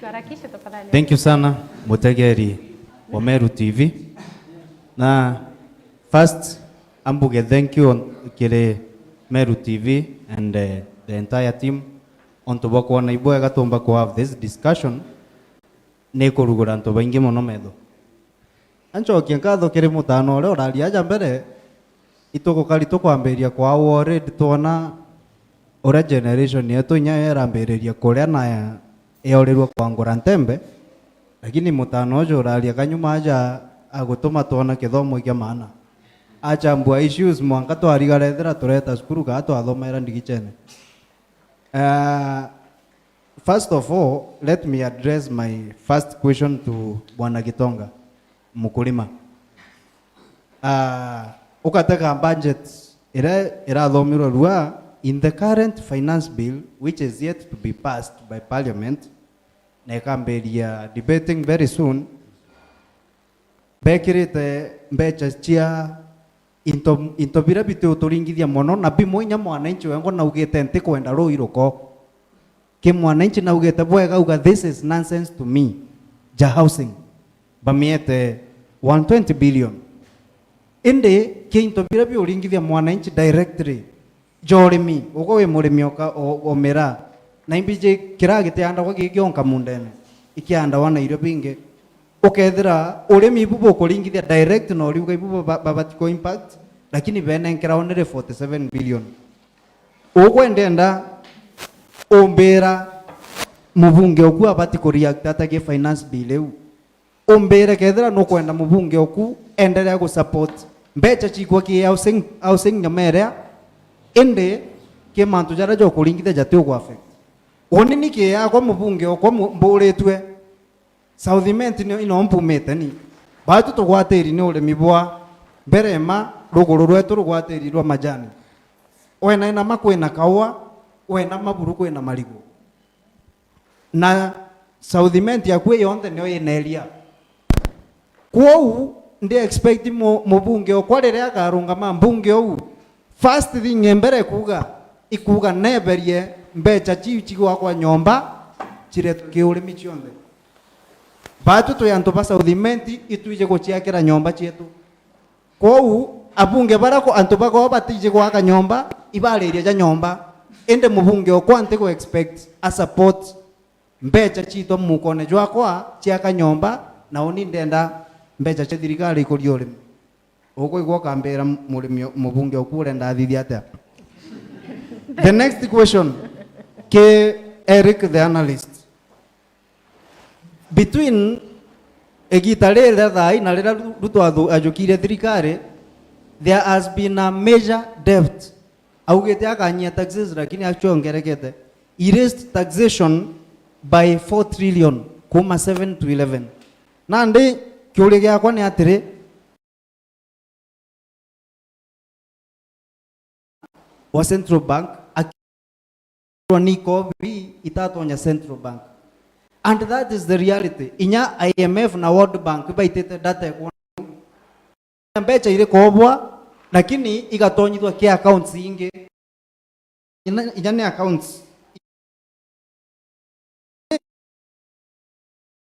Tuharakishe tafadhali. Thank you sana, mutegeri wa Meru T V. Na first, ambuge thank you on, kiri Meru T V and, eh, the entire team. Ontu bwa kwona ibwega tumba ku have this discussion, ni kurugura antu baingi mono metho. Ancokie nkatho kiri mutano uria uraria aja mbere, itugukari tukwambiria kwa worried twona uria generation yetu inya yo irambiriria kuria na ya-, yorirua kwangura ntembe, lakini mutano uju uraria kanyuma aja agutuma twona kithomo kia maana. Achambua issues mwanka twarigara ethira tureta cukuru kaa twathomaira ndigichene. Uh, first of all, let me address my first question to Bwana Gitonga, mkulima. Uh, ukatega budget ira irathomirwe rua in the current finance bill, which is yet to be passed by parliament, na ikambiria debating very soon, bekirite mbecha cia into, into biria bitiuturingithia mono, na bimwe inya mwananchi wengwa naugite ntikwenda rui ruko. Ki mwananchi naugite bwega, auga, "This is nonsense to me." Ja housing bamiete one twenty billion. Indi ki into biria biuringithia mwananchi directly, ja urimi, ugwe wi murimi oka-, o-, o miraa, na imbiji kiraa gitiandagwa giki onka mundene, ikiandawa na irio bingi. Ukethira urimi bu bukuringithia direct na uriuga ibu ba-, ba-, babati ku impact, lakini benenkera only forty seven billion. Ugwe ndenda umbira mubunge uku abati ku react ata ki finance bill iu? Umbire kethira nukwenda mubunge uku endelea gu support mbecha chikwa ki housing, housing nyama iria, indi ki mantu jaria jokuringithia jati ugu affect. Uni ni ki yakwa mubunge ukwa mu-, mburitwe, South Imenti ni ino mpumite ni. Batu tugwatiri ni urimi bwa mbere ma ruguru rwetu rugwatiri rwa majani. Wena ina ma kwina kaua, wena maburu kwina marigu. Na South Imenti yaku yonthe nio ina iria. Kwou ndi expect mu-, mubunge okwa riria akarungama mbunge ou, first thing mbere kuuga, ikuuga neberie mbecha chiu chigwakwa nyomba chiretwe ki urimi chionthe. Batu twi antu ba South Imenti, itwiji guchiakira nyomba chietu. Kwou abunge baria ko-, antu bagoo batiji gwaka nyomba, ibariria ja nyomba. Indi mubunge okwa ntigu expect a support mbecha chiitwa mukone jwakwa chiaka nyomba, na uni ndenda mbecha cia thirikari ikuria urimi. Ukwigua ukambira murimi, mubunge uku urenda athithie atia? The next question, ki Eric the analyst. Between igita riri ria thaai na riria Ru-, Ruto athu-, ajukire thirikari, there has been a major debt. Augite akanyia taxes, lakini actually ongerekete. He raised taxation by four trillion, kuma seven to eleven. Nandi, kiuria giakwa ni atiri, wa Central Bank, akirwa ni ikobi itatonya Central Bank. And that is the reality. Inya I M F na World Bank baitite data ekwona mbecha iri kobwa, lakini igatonyithwa ki accounts ingi. Inya, inya ni accounts.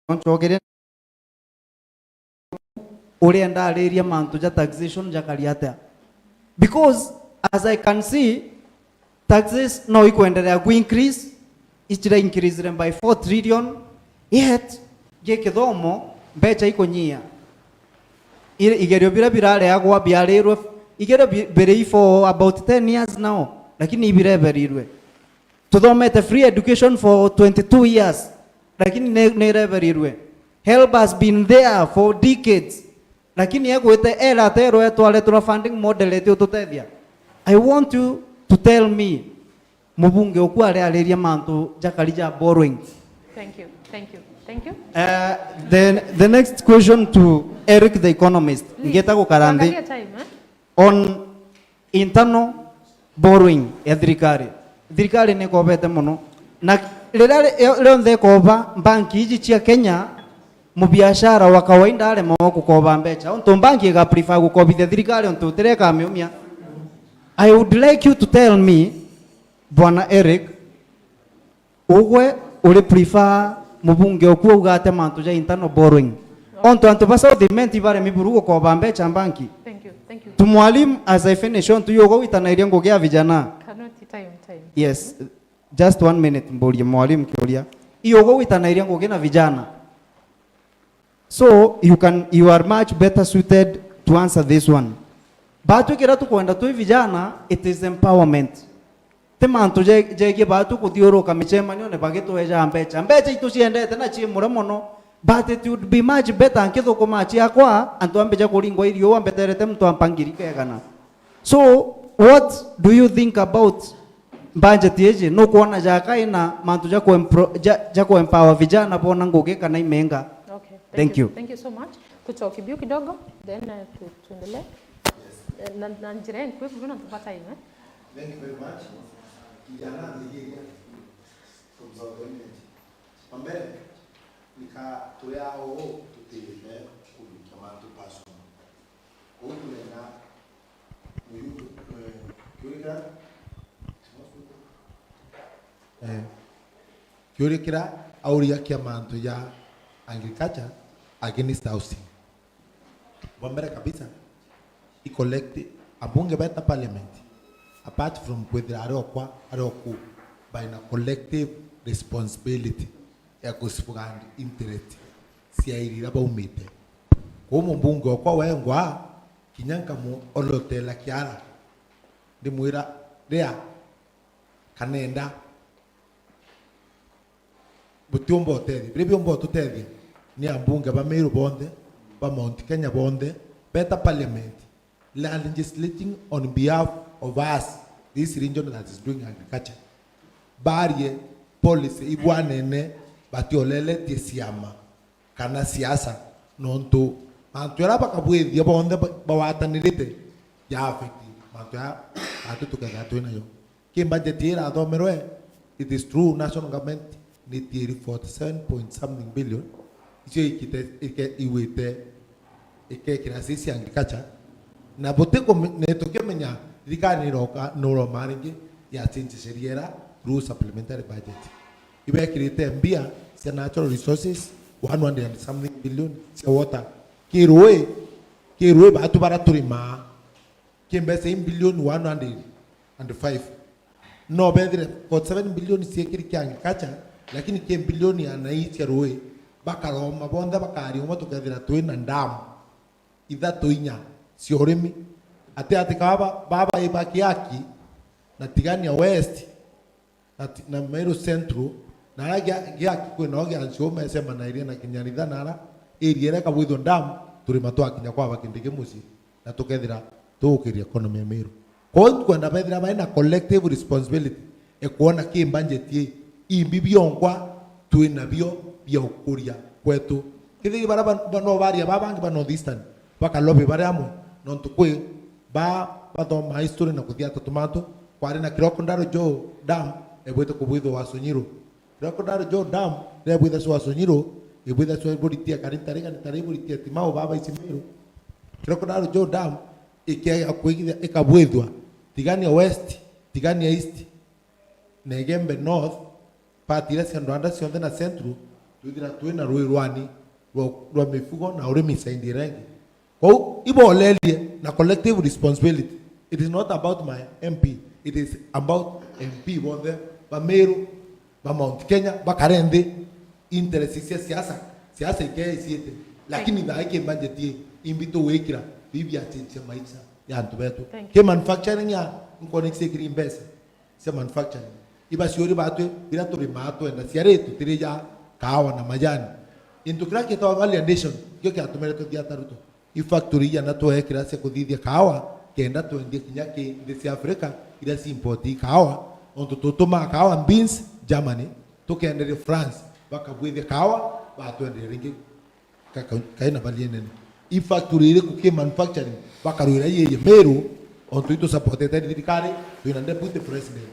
Nonchogere uria ndariria mantu ja taxation jakari atia? Because as I can see, taxes no ikwenderea ku increase, ichira increasire by four trillion, yet gi kithomo mbecha ikunyia. Ire-, igerio biria birareagwa biarirwe, igerio bi-, biri for about ten years now, lakini ibireberirwe. Tuthomete free education for twenty-two years, lakini ni, ni ireberirwe. HELB has been there for decades, lakini egwite eraterwe etware tura funding model eti ututethia. I want you to tell me, mubunge uku ari ariria mantu jakari ja borrowing. Thank you, thank you, thank you. Uh, the, the next question to Eric the economist. Please, ngeta gukara nthi. Angalia time, eh? On internal borrowing ya thirikari. Thirikari ni ikobete mono. Na riria ri-, rionthe ikoba, banki iji cia Kenya, mubiashara wa kawaida arema gukoba mbecha. Ontu banki iga prefer gukobithia thirikari ontu tiria ikamiumia. I would like you to tell me, Bwana Eric, ugwe uri prefer mubunge oku auga atia mantu ja internal borrowing? Ontu antu ba South Imenti baremi buru gukoba mbecha banki. Thank you, thank you. To mwalimu, as I finish on to you, ugo witanairia ngugi ya vijana. Cannot time, time. Yes, just one minute, mburie mwalimu kiuria. Iyo ugo witanairia ngugi na vijana. So you can, you are much better suited to answer this one. Batu kira tukwenda twi vijana, it is empowerment. Ti mantu je-, jegie batu kuthiuruka micemanione bagitweja mbecha. Mbecha itu ciendete na ci mure mono, but it would be much better nkithukuma ciakwa, antu ambija kuringwa irio, ambeterete muntu ampa ngiri kegana. So, what do you think about budget iji? Nukwona jaka ina mantu ja ku-empro-, ja, ja ku-empower vijana bona ngugi kana imenga? Okay, thank you. Thank you so much. Tuchoke biu kidogo, then, uh, tu-, tuendelee. Eh, na, na njira enkwi buru na tupata ime. Thank you very much. Kijana, nigeria from South Imenti. Wa mbere, nika turia uu tutite kurukia mantu personal. Uu turenda muyu, eh, kiuria kira, eh, kiuria kira auria kia mantu ja agriculture against housing. Bwa mbere kabisa, i collect-, abunge beta parliament, apart from kwithira ari okwa, ari oku, by na collective responsibility ya ku safeguard interest cia iria iria baumite. Kwou mumbunge okwa wengwa, kinya nkamu olotela kiara, ndimwira, ria, kanenda, butiumba utethia. Biria biumba ututethia ni ambunge ba Meru bonthe, ba Mount Kenya bonthe, beta parliament, legislating on behalf of us, this region that is doing agriculture. Barie policy ibwanene, batioleletie ciama kana siasa, nontu mantu jaria bakabwithia bonthe ba-, bawatanirite ja affect mantu jaria batu tukethira twi nayo. Ki budget ii irathomerwe, it is true, national government ni tieri forty seven point something billion, icio ikite, ike-, igwite, ikekira sisi agriculture, na buti kume-, ni tukimenya thirikari ni iroka, ni uroma ringi ya change sheria ira through supplementary budget. Ibekirite mbia cia natural resources, one hundred and something billion, cia water. Ki rui, ki rui batu bara turimaa, ki mbeca i billion one hundred and five. No bethire forty seven billion ciekiri kia agriculture, lakini ki billion ana ii cia rui, bakaroma bonthe bakariuma, tukethira twi na dam ithatu inya cia urimi. Ati ati kaba baba iba Kiaki na Tigania West, na ti-, na Meru Central, na aria gia-, giaki kwinao gia Nchuma icemanairie na Kinyaritha na ara area iria ikabwithwa dam, turima twakinya kwaba Kindiki mucii, na tukethira tugukiria economy ya Meru. Kwou nkwenda bethira bai na collective responsibility e kwona ki budget ii, imbi bionkwa twi nabio bia ukuria kwetu. Kethira bara ba-, ba-, no baria ba bangi ba North Eastern, bakalobi bari amwe, nontu kwi ba bathoma history na kuthiata tumantu, Kwari na Crocodile Joe Dam, ebwite kubwithwa Wasonyiru. Crocodile Joe Dam, riria bwithacwa Wasonyiru, ibwithacwa iburitia Karintari, Karintari iburitia Timau, baba ici Meru. Crocodile Joe Dam, ikiaga kwigithia, ikabwithwa Tigania West, Tigania East, na Igembe North, part iria cia Ndwanda cionthe na Central, twithira twina rui rwani rwa, rwa mifugo na urimi side iria ingi. Kwou ibolerie na collective responsibility. It is not about my M P, it is about M P bonthe ba Meru, ba Mount Kenya, bakare nthi, interest cia siasa, siasa ikeeciite. Lakini thaa ii ki budget ii, imbi tugwikira, bibi achinchia maisha ya antu betu. Thank you. Ki manufacturing ya, nkona ikisiikiri mbeca cia manufacturing. Ibaciuri batwi, biria turimaa twenda ciari tutirija kaawa na majani. Into kiria kiitagwa value addition, kio kiatumire tuthia taruto. I factory iana twekira cia kuthithia kaawa, kenda twendie kinya ki nthi cia Africa, iria ci import i kaawa, ontu tutumaa kaawa beans Germany, tukenderia France, bakabwithia kaawa, batwenderia ringi. Ka-, ka-, kaina value nene. I factory iriku ki manufacturing bakarwira iye Meru, ontu itu supportete ni thirikari, twina deputy president.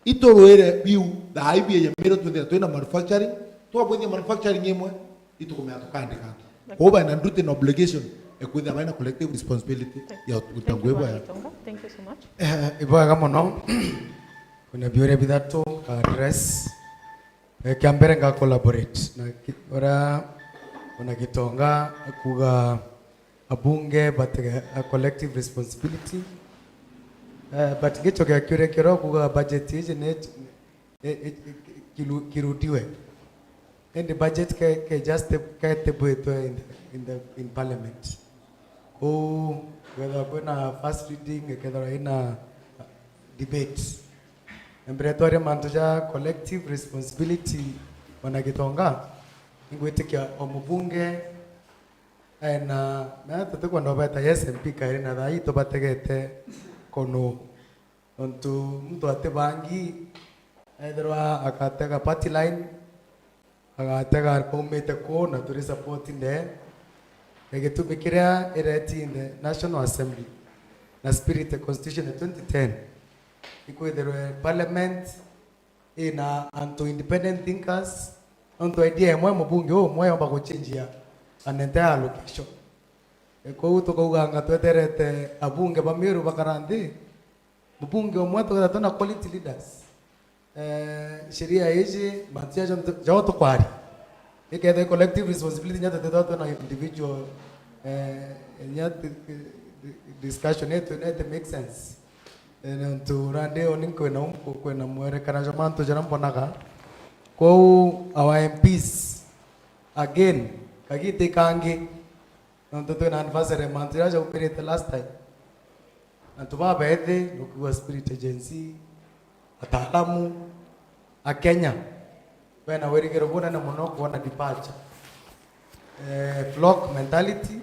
Iturwire biu, thaa ii biye Meru twithira twina manufacturing, twabwithia manufacturing imwe, itukumenya tukandika antu. Okay. Kwou baina nduti na obligation, ekwithira baina collective responsibility ya guta ngugi bwega. Thank you, Bwana Gitonga. Thank you so much. Eh, ibwega mono. Kuna biuria bithatu ka address. Eh, kia mbere nga collaborate na ki-, uria Bwana Gitonga akuga abunge batega a collective responsibility. Eh, but gicho kia kiuria kiria kuga budget iji ni, i-, i-, i-, kiru-, kirudiwe. Indi budget ke, ke just ke tebwitwe in the, in the, in parliament. Kou kethirwa kwina first reading, kethirwa ina debate. Na mbere twaria mantu ja collective responsibility, Bwana Gitonga, ingwitikia o mubunge ena, na tutikwenda ubeta yes M P kairi na thaa ii tubategete kunu. Nontu muntu atibangi, ethirwa agatega party line, agatega aumite ku na turi support ndee. Na gitumi kiria ireti in the National Assembly na spirit the Constitution ya twenty ten, ikwithirwe parliament ina antu independent thinkers, nontu idea imwe mubunge umwe yomba guchinjia an entire allocation. E, kou tukauganga tweterete abunge ba Meru bakara nthi, mubunge umwe tukethirwa twina quality leaders. Eh, sheria iji, mantu jajo ntu-, jao tukwaria. Ikethirwa i collective responsibility, nya tutithirwa twina individual, eh, nya di-, di-, discussion yetu inete make sense. Eh, nontu urandi uni nkwina umku-, kwina mwerekano jwa mantu jaria mbonaga. Kwou our M Ps, again, kagiti kangi, nontu twina anniversary mantu jaria jaumirite last time. Antu babethi, nukugua Spirit Agency, ataalamu, a Kenya, bena wirigiro bunene mono kwona departure. Eh, flock mentality,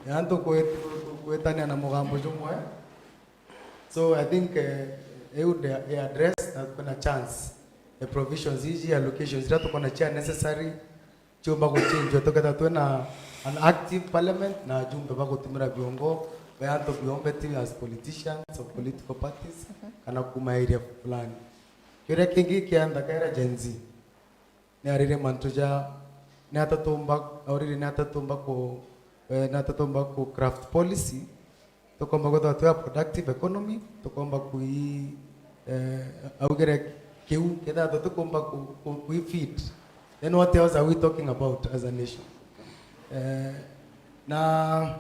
ya antu kwit-, kwitania na mugambo jumwe. So I think, eh, iu nde-, i address na kwina chance. The provisions iji, allocations iria tukona cia necessary, ciumba guchinjwa, tukethirwa twina an active parliament na ajumbe ba gutumira biongo bia antu biombe, ti as politicians or political parties, kana kuma area fulani. Kiuria kingi kia nthaka iria Gen Z, ni arire mantu ja, ni ata tumba, aurire ni ata tumba ku, eh, ni ata tumba ku craft policy, tukomba kwithirwa twi a productive economy, tukomba kui, eh, augire kiu, kethira tutikumba ku, ku, kui feed, then what else are we talking about as a nation? Eh, na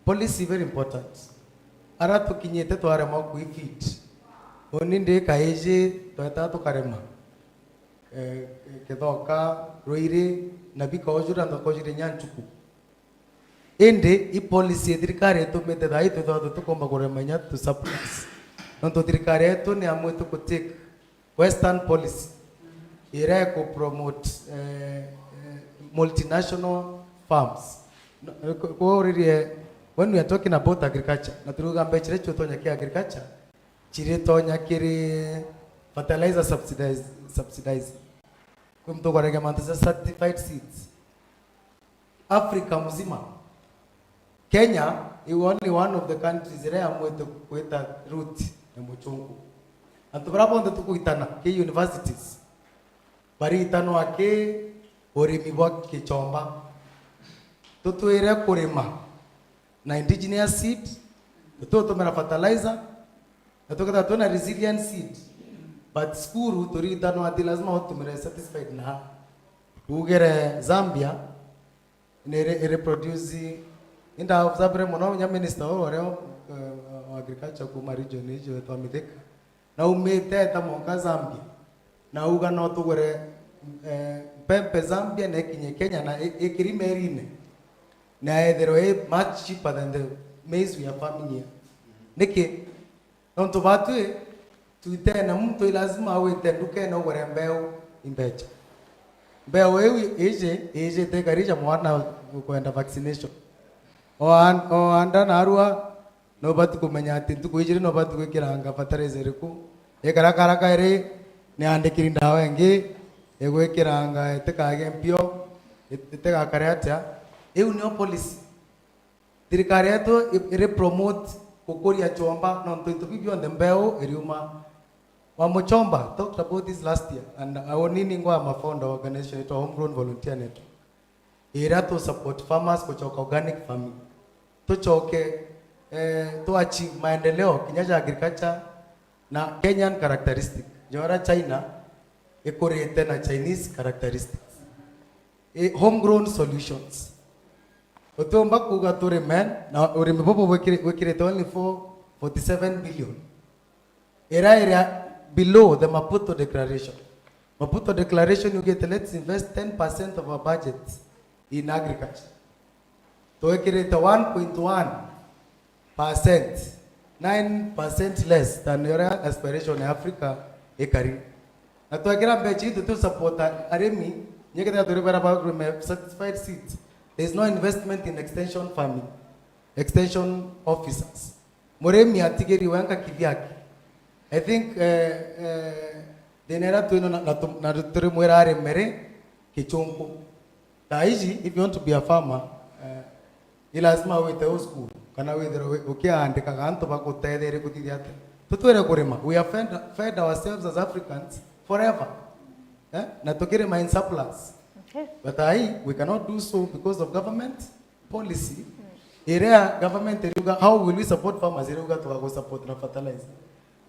policy very important. Ara tukinyite twaremwa kui feed. Uni ndi kaiji tweta tukarema. Eh, kithoka, rwiri, na bikaujura, na kojire nyanchuku. Indi i policy ya thirikari itumite thaa ii twithagwa tutikumba kurema inya tu surplus. Nontu thirikari yetu ni amwite ku take Western policy iria iku promote, eh, eh, multinational firms. No, eh, ku-, kuuririe, when we are talking about agriculture, na turuga mbecha iria ciutonya ki agriculture, ciritonya kiri fertilizer subsidize, subsidize. Kwi muntu ukoragia mantu ja certified seeds. Africa mzima, Kenya is only one of the countries iria yamwite kwita route ya muchungu. Antu baria bonthe tukwitana ki universities, baritanwa ki urimi bwa kichomba. Tutwire kurima na indigenous seed, tututumira fertilizer, na tukethira twina resilient seed. But cukuru turitanwa ati lazima utumire certified na ugere Zambia, ni iri, iri produce. Inda observere mono nya minister uu uria, eh, wa agriculture kuma region icio twa Mithika. Na umite eta mwanka Zambia. Na uga no tugure, eh, mpempe Zambia na ikinye Kenya na i-, ikiri merine. Na ethirwe i much cheaper than the maize we are farming here. Niki? Nontu batwi twitene muntu i lazima awite ndukene ugure mbeu imbecha. Mbeu iu iji, iji tekarija mwana kwenda vaccination. O an-, o anda narua, no bati kumenya ati ntuku ijiri no bati gwikiranga fertilizer iriku. Ikara karaka iri, ni andikiri ndawa ingi, igwikiranga itikage mpio, it-, itigakare atia. Iu nio policy. Thirikari yetu i-, iri promote gukuria chomba, nontu into biu bionthe mbeu iriuma. Wa Muchomba talked about this last year, and aonini ngwa mafonda organization itwa Homegrown Volunteer Network, iria tu support farmers kuchoka organic farming, tuchoke, eh, tu achieve maendeleo kinya ja agriculture na Kenyan characteristic, jora China ikurite na Chinese characteristics. I, homegrown solutions. Utiumba kuuga turime na urimi bubu bwikiri-, bwikirite only for forty-seven billion. Ira iria below the Maputo Declaration. Maputo Declaration yugite, let's invest ten percent of our budget in agriculture. Twikirite one point one percent, nine percent less than uria aspiration ya Africa ikari. Na twekira mbecha iu tuti support arimi, nyekethira turi bara ba kurime certified seeds. There is no investment in extension farming, extension officers. Murimi atigiri wenka kivyake. I think, eh, eh, thina iria twino na, na tu-, na turimwira arime ri kichunku. Thaa iji, if you want to be a farmer, eh, ni lazima wite u school, kana withirwe wi-, ukiandikaga antu bagutetherie kuthithia atia. Tutwire kurima. We are fed, fed ourselves as Africans forever. Eh? Na tukirima in surplus. Okay. But ai, we cannot do so because of government policy. Iria government iriuga, how will we support farmers? Iriuga tugagu support na fertilizer.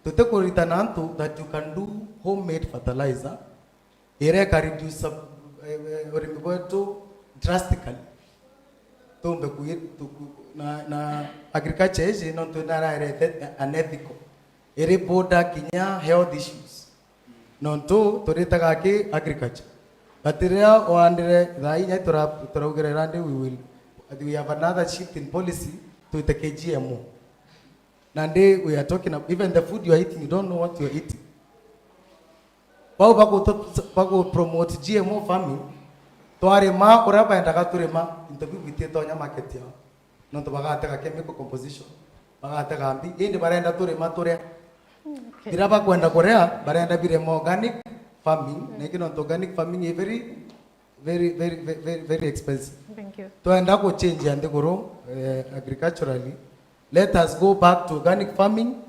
Tutikuritana antu that you can do homemade fertilizer. Ireka reduce sub-, eh, eh, urimi bwetu drastically. Tumbe kui-, tuku-, na, na agriculture iji nontu naraerete unethical. Iri border kinya health issues. Nontu turitaga ki agriculture. But riria waandire thaa inya tura-, turaugire randi we will, we have another shift in policy, twite ki G M O. Nandi we are talking ab-, even the food you are eating, you don't know what you are eating. Bau bagu-, bagu promote G M O farming, twarima uria bendaga turima, into biu bititonya market yao. Nontu bagatega chemical composition, bagatega mbi, indi barenda turima turia. Okay. Ira bakwenda kuria, barenda birema organic farming, na ingi nontu organic farming is very, very, very, very, very, very expensive. Thank you. Twenda kuchange nthiguru, eh, agriculturally, let us go back to organic farming.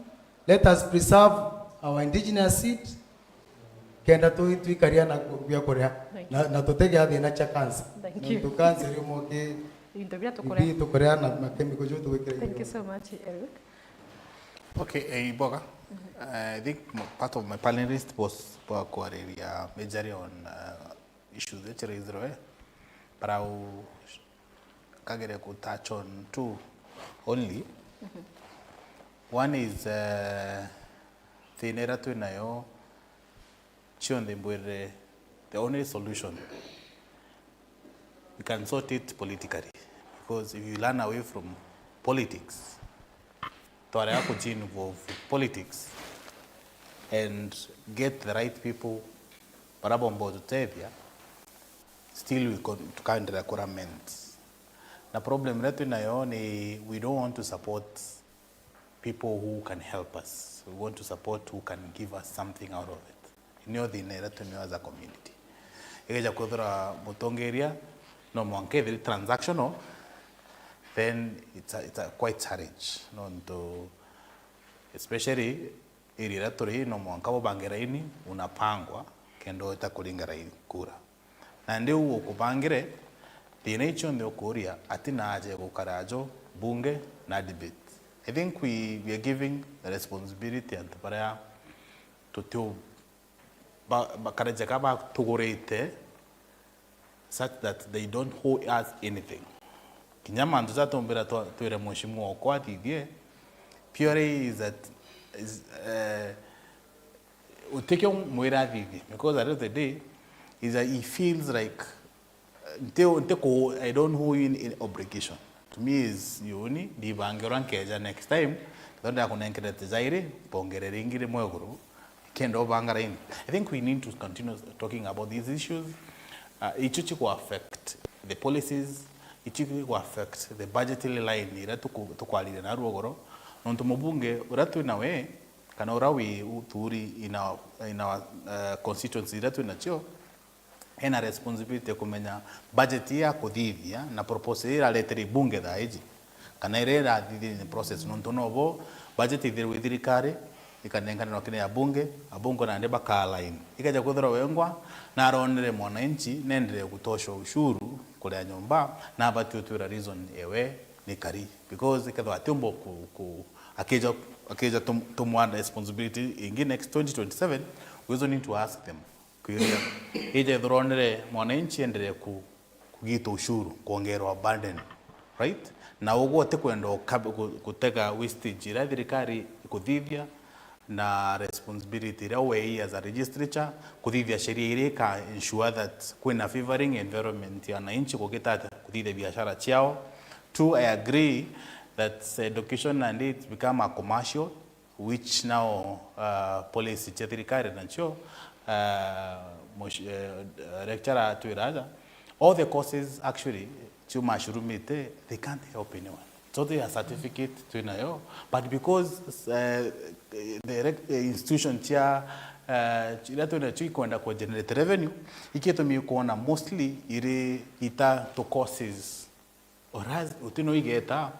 Let us preserve our indigenous seed. Kenda tu-, twikaria na ku-, bia kuria. Thank you. Na, na tutegea thina cha cancer. Thank you. Nontu cancer iri umwe ki into biria tukuria. Into biria tukuria na, na chemical ju tugwikira. Thank you so much, Eric. Okay, eh, Iboga. Eh, I think m-, part of my panelist was kwa kwariria majorly on, uh, issues iria ciraithirwe, but I will kagere ku touch on two only. One is, uh, thina iria twinayo cionthe mbwirire, the only solution, we can sort it politically, because if you run away from politics, twarega kuji involve with politics and get the right people bara bomba gututethia, still we con-, tukaendelea ku lament. Na problem iria twinayo ni we don't want to support people who can help us. We want to support who can give us something out of it. Nio thina iria twinayo as a community. Igeja kwithira mutongeria no mwanka ithiri transactional, then it's a, it's a quite challenge. Nontu especially area iria turi no mwanka bubange raini, unapangwa kenda uita kuringa raini kura. Na ndiu ukubangire, thina icio nthe ukuria ati naaje gukara ajo bunge na debate. I think we, we are giving the responsibility antu baria tutiu ba, ba, karaja ka batugurite such that they don't owe us anything. Kinya mantu jatumbira twa-, twire mheshimiwa okwa athithie, purely is that is, eh, utikio mwira athithie, because at the end of the day is that he feels like, eh, nti, nti ku, I don't owe you any obligation. To me is yuni, ndibangirwa nkeja next time, kethira ndakunenkerete jairi, mbongere ringi rimwe iguru, kenda ubanga raini. I think we need to continue talking about these issues. Uh, icio ciku affect the policies, icio ciku affect the budgetary line iria tuku-, tukwariria naru ugoro. Nontu mubunge uria twi nawe, kana uria wi uthuri in our, in our, uh, constituency iria twi nacio, ena responsibility ya kumenya budget ya kuthithia na proposal iria iraretere bunge thaa iji, kana iria irathithia in process, nontu nobo budget ithirwe i thirikari, ikanenkanirwa kiri abunge, abunge nandi baka align. Ikeja kwithirwa wengwa naronere mwananchi nendere gutosha ushuru kuria nyomba, na abati utwira reason ewe ni kari, because ikethirwa atiumba ku, ku, akija, akija tum-, tumwa responsibility ingi next twenty twenty-seven, we also need to ask them. Kwiria, ija ithurwa onere mwananchi endelee ku-, kugita ushuru, kuongerwa burden, right? Na ugwe utikwenda ukabe-, gu-, gutega wastage iria thirikari ikuthithia na responsibility iria we as a legislature, kuthithia sheria iria ika ensure that kwina favoring environment ya wananchi kugita atia kuthithia biashara ciao. Two, I agree that education and it become a commercial which now, uh, policy cia thirikari nacio, uh, mush-, uh, lecturer atwira aja, all the courses actually ciumashurumite, they can't help anyone. So they are certificate twinayo, but because, uh, the rec-, uh, institution cia, uh, iria twinacio ikwenda ku generate revenue, ikitumi kuona mostly iri ita to courses. Whereas, uti no igeta,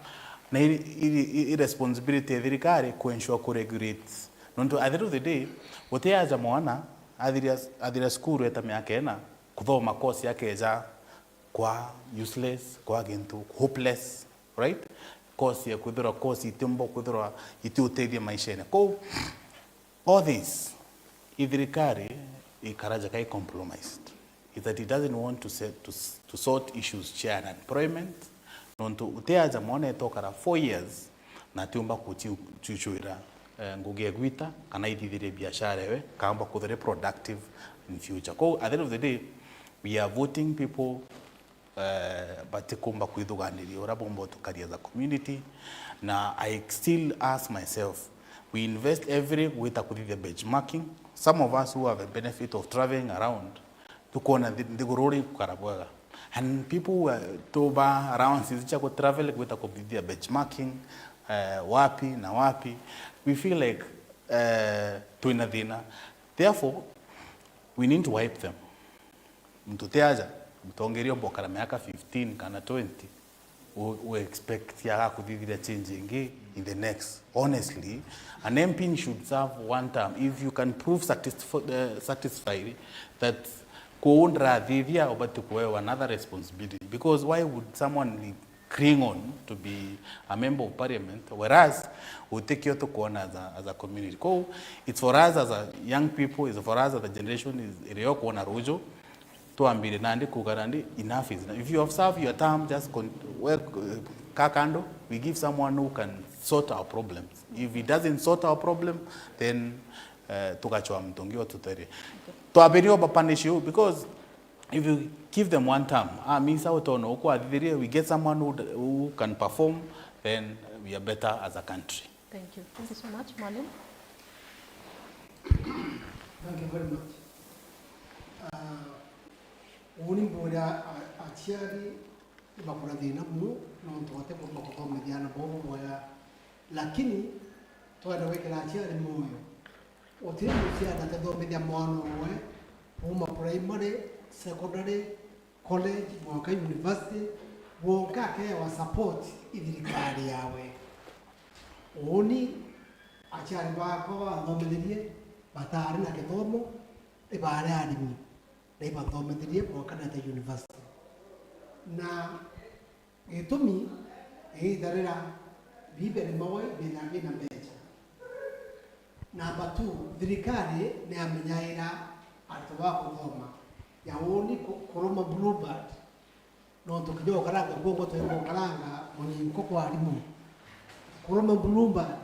na i, i, i, i responsibility ya thirikari ku ensure ku regulate. Nontu at the end of the day, guti aja mwana, athiria, athiria cukuru eta miaka ina, kuthoma course akeja kwa useless, kwa gintu, hopeless, right? Course ya kwithirwa, course itiumba kwithirwa itiutethia maishene. Kou, all this, i thirikari ikaraja kai compromised. Is that it doesn't want to set, to s-, to sort issues cia unemployment. Nontu utiaja mwana etokara four years na atiumba kuchiuchwira, eh, ngugi egwita, kana ithithirie biashara ewe, kaamba kuthire productive in future. Kou, at the end of the day, we are voting people eh, batikumba kwithuganiria uria bomba utukaria as a community. Na I still ask myself, we invest every gwita kuthithia benchmarking. Some of us who have a benefit of traveling around, tukwona thi-, nthiguru uria ikukara bwega. And people who are, tuba allowance ici cia ku travel gwita kuthithia benchmarking, eh, wapi na wapi, we feel like, eh, twina thina. Therefore, we need to wipe them. Muntu ti aja, mutongeria umba ukara miaka fifteen kana twenty, u, u expect agakuthithiria change ingi in the next. Honestly, an M P should serve one term. If you can prove satisf-, uh, satisfied that kuu ndirathithia, ubati kuewa another responsibility. Because why would someone cling on to be a member of parliament, whereas utikio tukuona as a, as a community. Kou, it's for us as a young people, it's for us as a generation, is, irio kuona ruju, twambire nandi kuga nandi, enough is enough. If you have served your term, just con-, work, uh, ka kando, we give someone who can sort our problems. If he doesn't sort our problem, then, uh, tugachwa mtu ungi ututerie. Twambire oba punish you, because if you give them one term, ah, misa utono ukwathithirie, we get someone who, who can perform, then we are better as a country. Thank you. Thank you so much, Mwalimu. Thank you very much. Ah, uni mbwira a-, aciari ibakura thina mu, nontu batikumba kuthomithia ana bao bwega. Lakini, twenda gwikira aciari moyo. Uti muciari atathomithia mwana uwe kuma primary, secondary, college, mwanka university, wonka akeewa support i thirikari yawe. Uuni Aciari baakwa banthometherie bataari na githomo, ibaari arimi, na ibathometherie mwanka ndeeta university. Na gitumi, igiita riria biibe ni mawe bina, bina mbeca. Namba two, thirikari ni yamenyaira antu ba kuthoma. Ya uuni ku-, kuruma Bluebird. Nontu kinya ukaranga kuongo twega ukaranga munyinko kwa arimu. Kuruma Bluebird,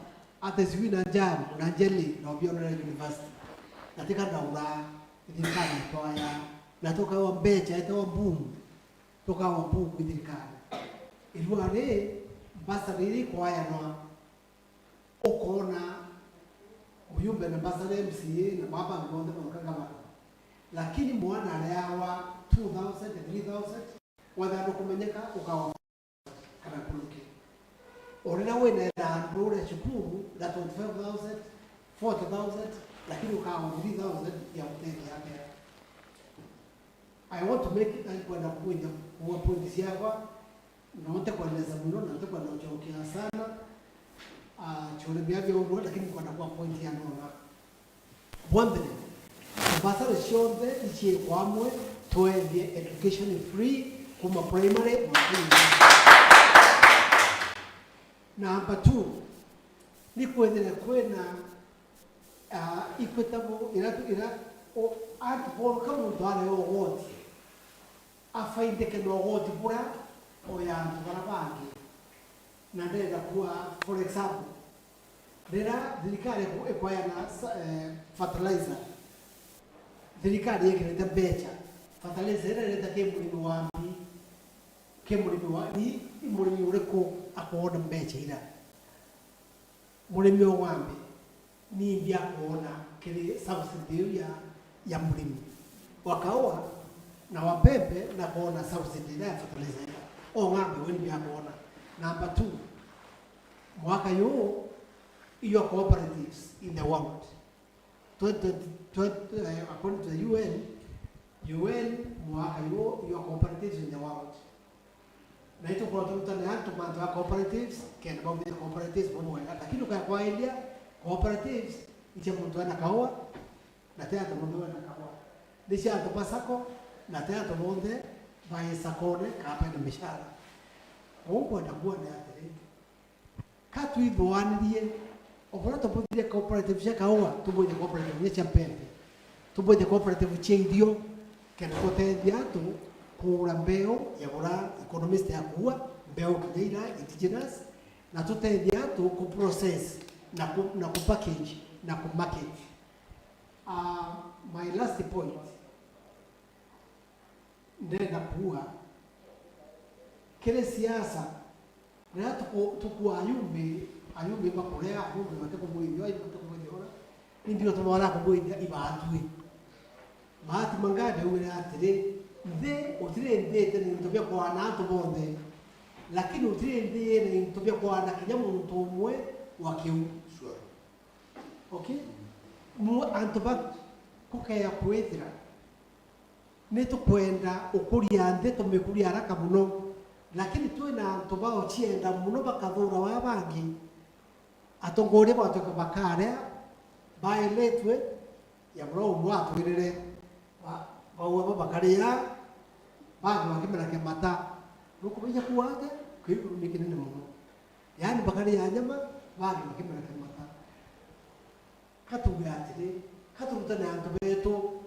ate sijui na jam, na jelly, na ubionera university. Na tika ndaura, thirikari itwaya. Na tukawa mbeca, etawa boom. Tukawa boom kwi thirikari. Irua ri, mbasa riri kwayanwa. Ukoona mujumbe na mbasa na M C A na baba bonthe mwanka gavana. Lakini mwana areawa two thousand, three thousand, whether ndukumenyeka, ukawa kana kuruki. O riria wina enda antu uria cukuru na twenty-five thousand, forty thousand, lakini ukawa three thousand ya utethia atia? I want to make it, I kwenda kuwinda kuwa point ciakwa, na ntikwendesa muno, na ntikwenda gucokia sana, ah, ciuria bia bia urua, lakini kwenda kuwa point ya nona. Bwa mbere, mbasari cionthe iciikwa amwe, twethie education free, kuma primary, mwanka university. Namba two, ni kwithire kwina, ah, equitable, ira, ira, o, antu bonka muntu arewa ugoti, afaindike na ugoti bura o ya antu bara bangi. Na ndenda kuwa, for example, riria thirikari iku-, ikwayana sa-, eh, fertilizer, thirikari ikirite mbeca, fertilizer iria ireta ki murimi wa mbi, ki murimi wa, ni, ni murimi uriku akwona mbeca ira? Murimi o ng'ambi ni mbi akwona kiri subsidy iu ya, ya murimi wa kaua na wa mbembe, na kwona subsidy iria ya fertilizer iria. O ng'ambi we ni mbi akwona. Number two, mwaka yuu, your cooperatives in the world. Twenty, twenty, eh, according to the U N, U N, mwaka yuu, your cooperatives in the world. Na itukorwa turutane antu mantu ya cooperatives, kenda baumithia cooperatives bubwega. Lakini ukaya kwaelia cooperatives, icia muntu ena kaua, na ti antu bonthe bena kaua. Ni cia antu ba sacco, na ti antu bonthe ba sakone kana bena mishara. Uu nkwenda kuona atiri, ka twithuanirie, o buria tubuthirie cooperative cia kaua, tubwithie cooperative inya cia mbembe, tubwithie cooperative cia irio, kenda tutethia antu kugura mbeu ya bura economist ya kuua, mbeu kinya ira indigenous, na tutethia antu ku process na ku, na ku package na ku market. Ah, my last point, ndenda kuuga, kiri siasa, riria tuku-, tukua ayumbi, ayumbi bakuria, ayumbi batikubwithia, ayumbi batikubwithia ura, indi utuma baria akubwithia ibaatwi. Mahatma Gandhi augire atiri, nthi utirindite ni into bia kwana antu bonthe, lakini utirindite ni into bia kwana kinya muntu umwe wa kiu. Sure. Okay? Mu-, antu ba kukeya kwithira ni tukwenda ukuria nthi, tumikuria haraka muno, lakini twina antu baocienda muno bakathura wa bangi. Atongoria batwika bakaria, baeletwe, ya bura umwe atwirire, ba-, baua ba bakaria, bangi bakimera kia mata. Nukumenyia kuuga atia? Kiu ni kinene muno. Yaani bakaria nyama, bangi bakimera kia mata. Ka tuuge atiri, ka turutane antu betu,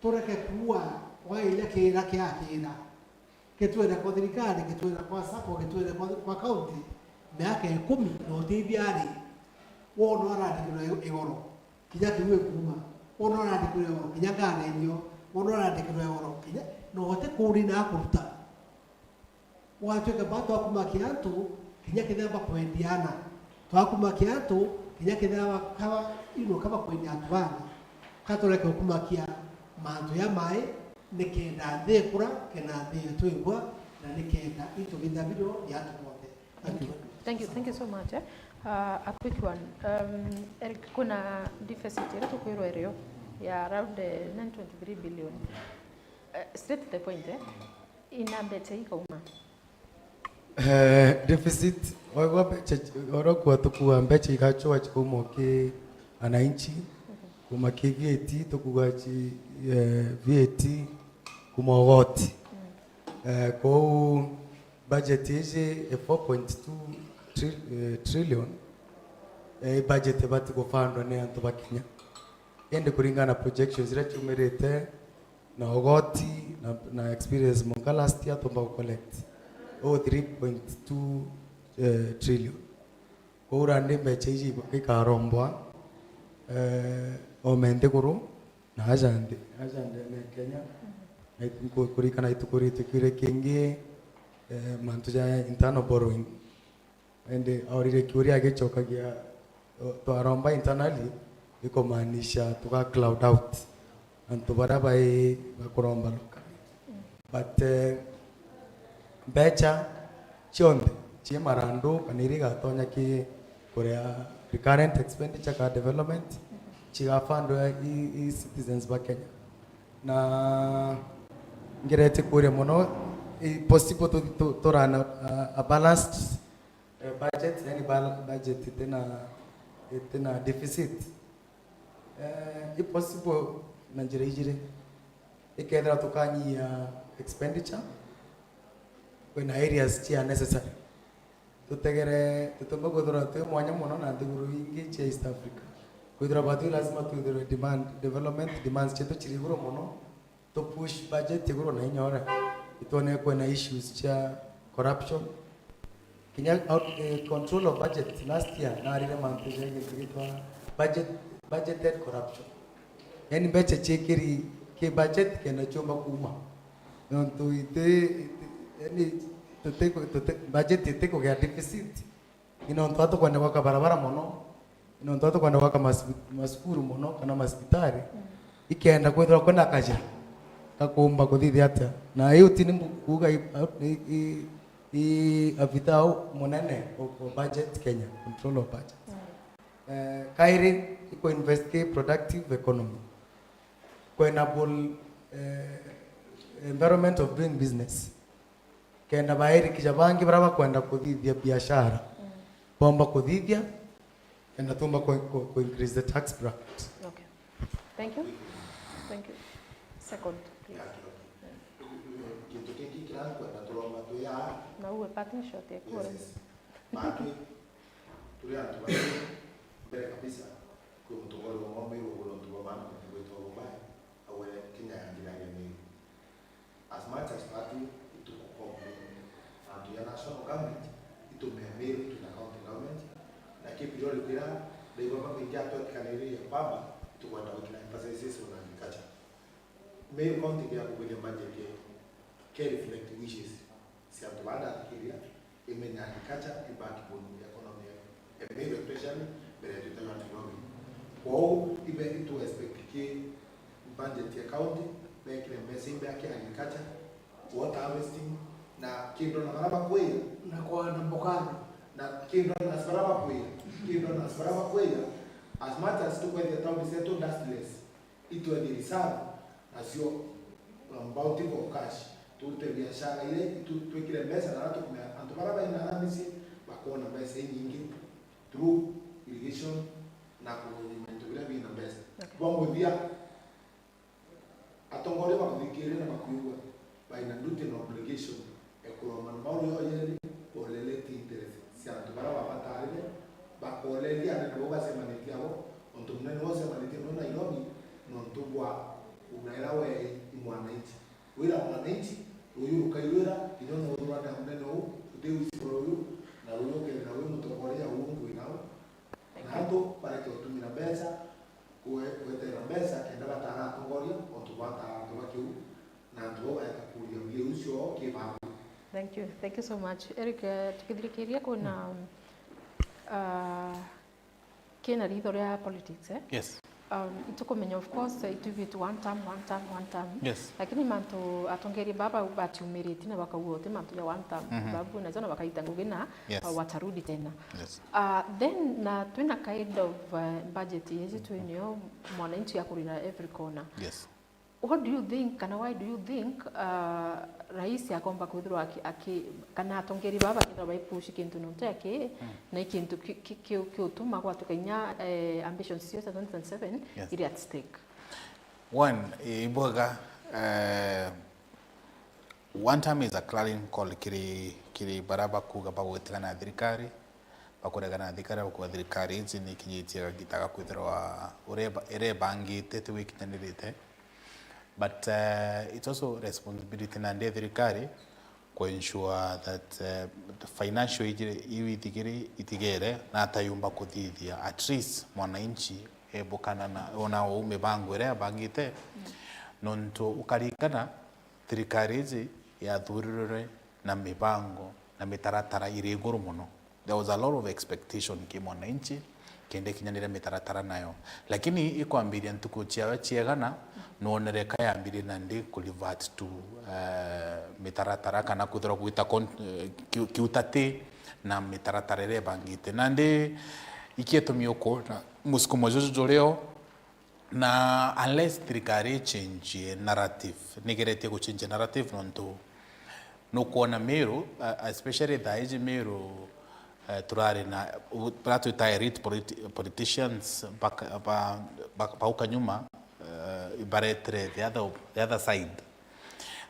tureke kuua, wairia kiira kiakira. Gitwire kwa thirikari, gitwire kwa sacco, gitwire kwa, kwa county, miaka ikumi na utithia ari, wona urandikirwe igoro, kinya kiu ikuuma, wona urandikirwe igoro, kinya nganenio, wona urandikirwe igoro, kinya, na uti kuri na kuruta. Gwatuika ba twakumakia antu, kinya kethira bakwendiana. Twakumakia antu, kinya kethira bakaba, you know, ka bakwendia antu bangi. Ka tureke gukumakia mantu ja mai, nikenda nthi ikura, kenda nthi yetu igwa, na nikenda into bithabirwo ni antu bonthe. Thank you. Thank you, thank you so much, eh. Uh, a quick one. Um, Eric, kuna deficit iria tukwirwa irio ya around, eh, nine twenty-three billion. Eh, straight to the point, eh. Ina mbeca ikauma? Eh, deficit Waigua mbeca, oro kwa tukua mbeca igachwa chikuma ki ananchi, kuma ki V A T, tukua chi, eh, V A T, kuma ugoti. Eh, kou budget iji e four point two tri-, eh, trillion, eh, budget ibati gufundwa ni antu ba Kenya. Indi kuringana na projections iria ciumirite na ugoti na, na experience mwanka last year tumba gu collect o three point two, eh, trillion. Koura ndi mbeca iji ikarombwa, eh, ome nthiguru na aja nthi, aja ndene ya Kenya, na itu-, ku-, kurikana ituku ritu kiure kingi, eh, mantu ja internal borrowing. Indi aurire kiuria agicokagia, o, twaromba internally, ikumaanisha tuga crowd out antu baria bai bakuromba locally. But, eh, mbeca cionthe cie marandu kana iria igatonya ki kuria recurrent expenditure ka development, cigafundwa i, i citizens ba Kenya. Na ngerete kuria mono, i possible tu, tu, turana a, a balanced, eh, budget, yani bal-, budget itina, itina deficit. Eh, i possible na njira ijiri. Ikethira tukanyia expenditure, kwina areas cia necessary. Tutegere, tutumba kwithirwa twi mwanya mono na nthiguru ingi cia East Africa. Kwithirwa batwi lazima twithirwe demand, development demands cietu ciri iguru mono, tu push budget iguru na inya uria itwone kwina issues cia corruption. Kinya out-, eh, control of budget last year, narire mantu ja gintu gitwa budget, budgeted corruption. Yani mbeca ciikiri ki budget kenda ciumba kuuma. Nontu iti, iti, yani tuti, tuti, budget itikugia deficit. Ni nontu atukwenda gwaka barabara mono, ni nontu atukwenda gwaka masibi-, masukuru mono kana masibitari, ikenda kwithirwa kwina kajira kakumba kuthithia atia. Na iu ti ni mbu-, kuuga i, i, i, i abitha au munene o, o budget Kenya, control of budget. Eh, kairi, iku invest ki productive economy, ku enable, eh, environment of doing business. Kenda bairikija bangi baria bakwenda kuthithia biashara, bomba kuthithia, kenda tumba ku, ku, ku increase the tax bracket. Okay. Thank you. Thank you. Second, please. Gintu kingi kiria nkwenda turomba twi aa. Na uwe parting shot ya kuora. Yes, yes. Batwi, turi antu bari mbere kabisa, kwi mutongoria umwe Miru ugura untu bwa maana kwenda gwitwa Bombay, awe Kenya yangirage Miru. As much as party ituku complain, antu ya national government itumea Miru twina county government, na ki priority ira ndaigua bakuingia atwetikaniririe kwamba itukwenda gwikira emphasizes on agriculture. Meru County ya kugwithia budget ke reflect wishes cia antu baa ndathikiria, imenya agriculture i backbone ya economy ya Meru, especially mbere ya twita ya Nairobi. Kwou ibe itu expect ki budget ya county bekire mbeca imbe aki agriculture, water harvesting, na kindu na bara bakwia, na kuana mbokana, na kindu na bara bakwia, kindu na bara bakwia, as much as tukwethia town cietu dustless, itwethie reserve nacio, um, bountiful cash, turute biashara iria itu-, twikire mbeca na tukumea antu bara baina ara micii bakona mbeca inyingi through irrigation na kuthima into biria bina mbeca. Okay. Bwa muthia, atongoria bakuthikiria na bakwigua baina duty na obligation ya kuromba na mauru yoyeri, boleleti interest cia antu bara babatarire, bakoleria anene bau bacemanitie abo, untu munene ucemanitie no Nairobi, nontu bwa uraira wei i mwananchi. Wira mwananchi, ruyu rukairwira, kinya no urwane na munene uu, uti ucibura uyu, na ruyu ukethira wi mutongoria uu ngwi nau. Na antu bareke gutumira mbeca kwe-, kweterera mbeca kenda batara atongoria, ontu bwatara antu ba kiu, na antu bau baeta kuria mbia iu cioo ki babu. Thank you. Thank you so much. Eric, eh, tukithirikiria kwina, ah, kina ritho ria politics, eh? Yes. Um, itukumenya, of course, itwibitwe one term, one term, one term. Yes. Lakini mantu atongeria baba batiumiritie na bakauga uti mantu ja one term. Mhm. Babu na jona bakaita ngugi na, yes, uh, watarudi tena. Yes. Uh, then na twina kind of, uh, budget yeji twinio mwananchi akurira every corner. Yes. What do you think, kana why do you think, uh, rais akomba kwithirwa aki, aki, kana atongeri baba bakethirwa baipush kintu nontu aki, na ikintu ki, ki, ki, kiutuma gwatuka inya, eh, ambitions cio cia twenty twenty-seven Yes. iri at stake. One, eh, ibwega, eh, one time is a clarion call kiri, kiri bara bakuga bagwitigana na thirikari, bakuregana na thirikari, bakuga thirikari iji ni ikinyitie kagita ga kwithirwa uria iba-, iria ibangite ti wikinyanirite. But, eh, it's also responsibility nandi ya thirikari ku ensure that, eh, the financial iji-, iu ithigiri itigere na atayumba kuthithia at least mwananchi ebukana na ona uu mibango iria yabangite. Nontu ukarikana thirikari iji yathurirwe na mibango na mitaratara iri iguru mono. There was a lot of expectation ki mwananchi kenda ikinyanire mitaratara nayo. Lakini ikwambiria ntuku ciawe ciegana, nwonere ka yambirie nandi ku revert to, eh, mitaratara kana kwithirwa gwita con-, eh, kiu-, kiutati na mitaratara iria ibangite. Nandi ikietumi ukwona musukumo juju jurio, na unless thirikari ichenjie narrative, nigeretie guchenjia narrative nontu nukwona Meru, uh, especially thaa iji Meru, uh, turari na, u-, baria twita elite politi-, politicians baka-, ba-, ba-, bauka nyuma, uh, ibaretere the other, the other side.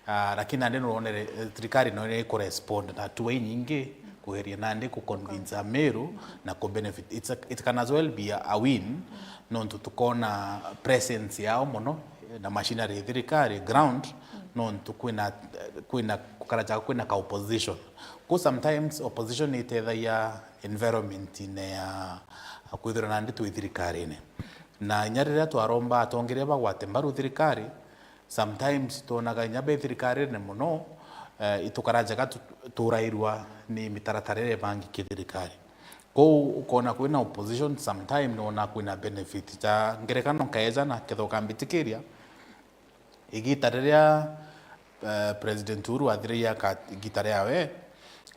Ah, lakini nandi nuronere, eh, thirikari no ikurespond na hatua inyingi kugeria nandi kuconvince Ameru na kubenefit. It's a, it can as well be a, a win, nontu tukona presence yao mono, eh, na machinery ya thirikari ground, nontu kwina, eh, kwina gukaraja kwina ka opposition. Ku sometimes opposition itethagia environment-ine ya kwithirwa nandi twi thirikarine. Na inya riria twaromba atongeria bagwate mbaru thirikari, sometimes twonaga inya be thirikarine mono, eh, itukara njega tu-, turairwa ni mitaratara iria ibangi ki thirikari. Kou ukona kwina opposition, sometime nwona kwina benefit. Ja ngerekano nkaeja na ketha ukambitikiria, igita riria, eh, President Uhuru athiririe aka-, igita riawe,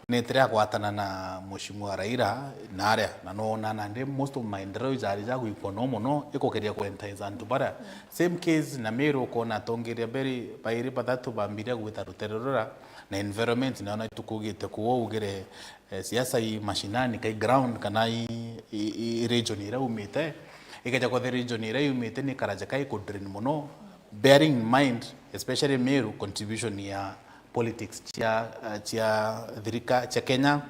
netire agwatana na Mheshimiwa Raila na aria, na noona nandi most of maendeleo jari ja gwikwa no mono, ikugeria kuentice antu baria. Same case na Meru, ukona atongeria beri, bairi bathatu bambiria gwita rutere rura, na environment nayo na itukugite kuo ugire, eh, siasa i mashinani, kai ground, kana i, i, i region iria umite, ikeja kwa the region iria umite ni karaja kai ku drain mono, bearing in mind, especially Meru, contribution ya politics cia, uh, cia thirika-, cia Kenya,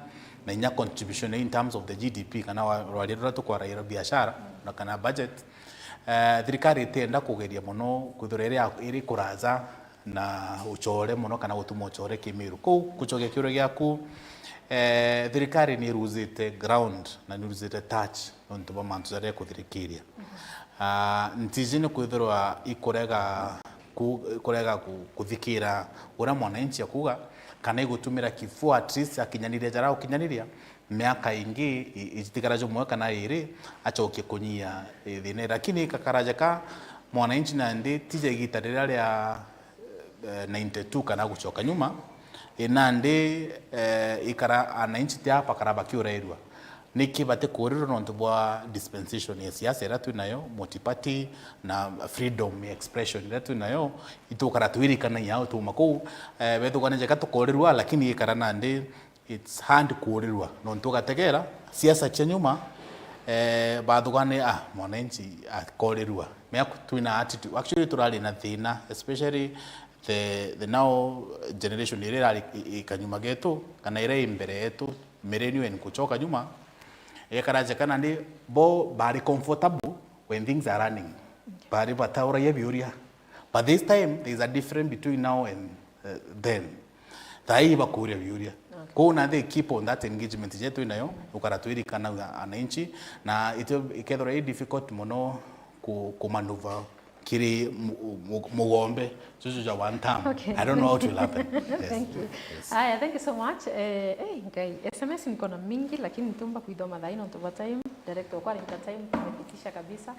na inya contribution in terms of the G D P, kana wa-, rwaria ruria tukwaraira biashara, na kana budget. Eh, thirikari itienda kugeria mono kwithirwa iri, iri kuraja na ucore mono kana gutuma ucore ki Meru. Kou, kucokia kiuria giaku, eh, thirikari ni iruzite ground na ni iruzite touch nontu bwa mantu jaria ikuthirikiria. Ah, ntiji ni kwithirwa ikurega ku-, ikurega ku-, kuthikira uria mwananchi akuga, kana igutumira kifua at least akinyaniria jaria ukinyaniria, miaka ingi i-, itigara jumwe kana iri, acokie kunyia, eh, thina. Lakini kakaraja ka mwananchi nandi tija igita riria ria eh, ninety-two kana gucoka nyuma, eh, nandi, eh, ikara, ananchi ti aa bakara bakiurairua. Niki bati kuurirwa nontu bwa dispensation ya siasa iria twinayo, multiparty na freedom ya expression iria twinayo, itukara twirikanagia au tuuma kuu, eh, bethugane jeka tukuurirwa, lakini ikara nandi it's hard kuurirwa, nontu ugategera siasa cia nyuma, eh, bathugane, ah, mwananchi akorirwa. Mea twina attitude. Actually, turari na thina, especially the, the now generation iria irari i, i kanyuma getu, kana iria i mbere yetu, millennial and kuchoka nyuma, igakara jeka nandi bo bari comfortable when things are running. Bari batauragia biuria. But this time, there is a difference between now and, uh, then. Thaa ii bakuuria biuria. Okay. Kou na they keep on that engagement yetu inayo, ukara twirikana ananchi, na itio, ikethirwa i difficult mono ku, ku maneuver kiri mu-, mu-, mugombe, juju ja one term. Okay. I don't know how it will happen. Yes. Thank you. Yes. Aya, thank you so much. Eh, eh, Ngai, S M S niko na mingi, lakini ntiumba kuithoma thaa ii nontu bwa time. Director okwa arinta time, tumepitisha kabisa.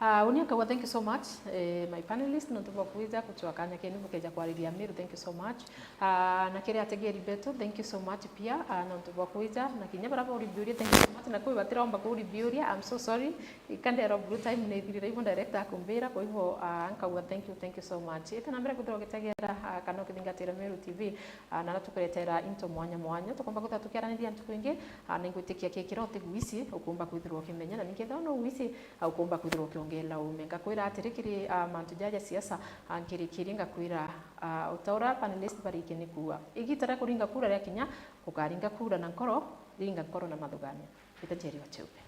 Ah, uni akauga, thank you so much, eh, my panelist, nontu bwa kwija kuchwa kanya kenu bukeja kwariria Meru, thank you so much. Ah, na kiri ategeri betu, thank you so much pia, ah, nontu bwa kwija, na kinya bara bauri biuria, thank you so much, na kwi batiromba kuuri biuria, I'm so sorry, ikandero blue time nithirire, ibo director akumbira, kwa hivyo, ah, nkauga, thank you, thank you so much. Ite na mbere kwithirwa ugitegera, ah, kana ukithingatira Meru T V, ah, na tukuretera into mwanya mwanya, tukomba kwithirwa tukiaraniria ntuku ingi, ah, na ingwitikia kikira utigwisi, ukumba kwithirwa ukimenya, na ningi ethirwa no gwisi, ah, ukumba kwithirwa ukiongerera ume. Ngakwira atiri, kiri, ah, mantu jaja siasa, ah, nkirikiri ngakwira, ah, utaura panelist barike ni kuuga. Igita ria kuringa kura ria kinya, ukaringa kura na nkoro, ringa nkoro na mathugania. Ite Njeri wa Cheupe.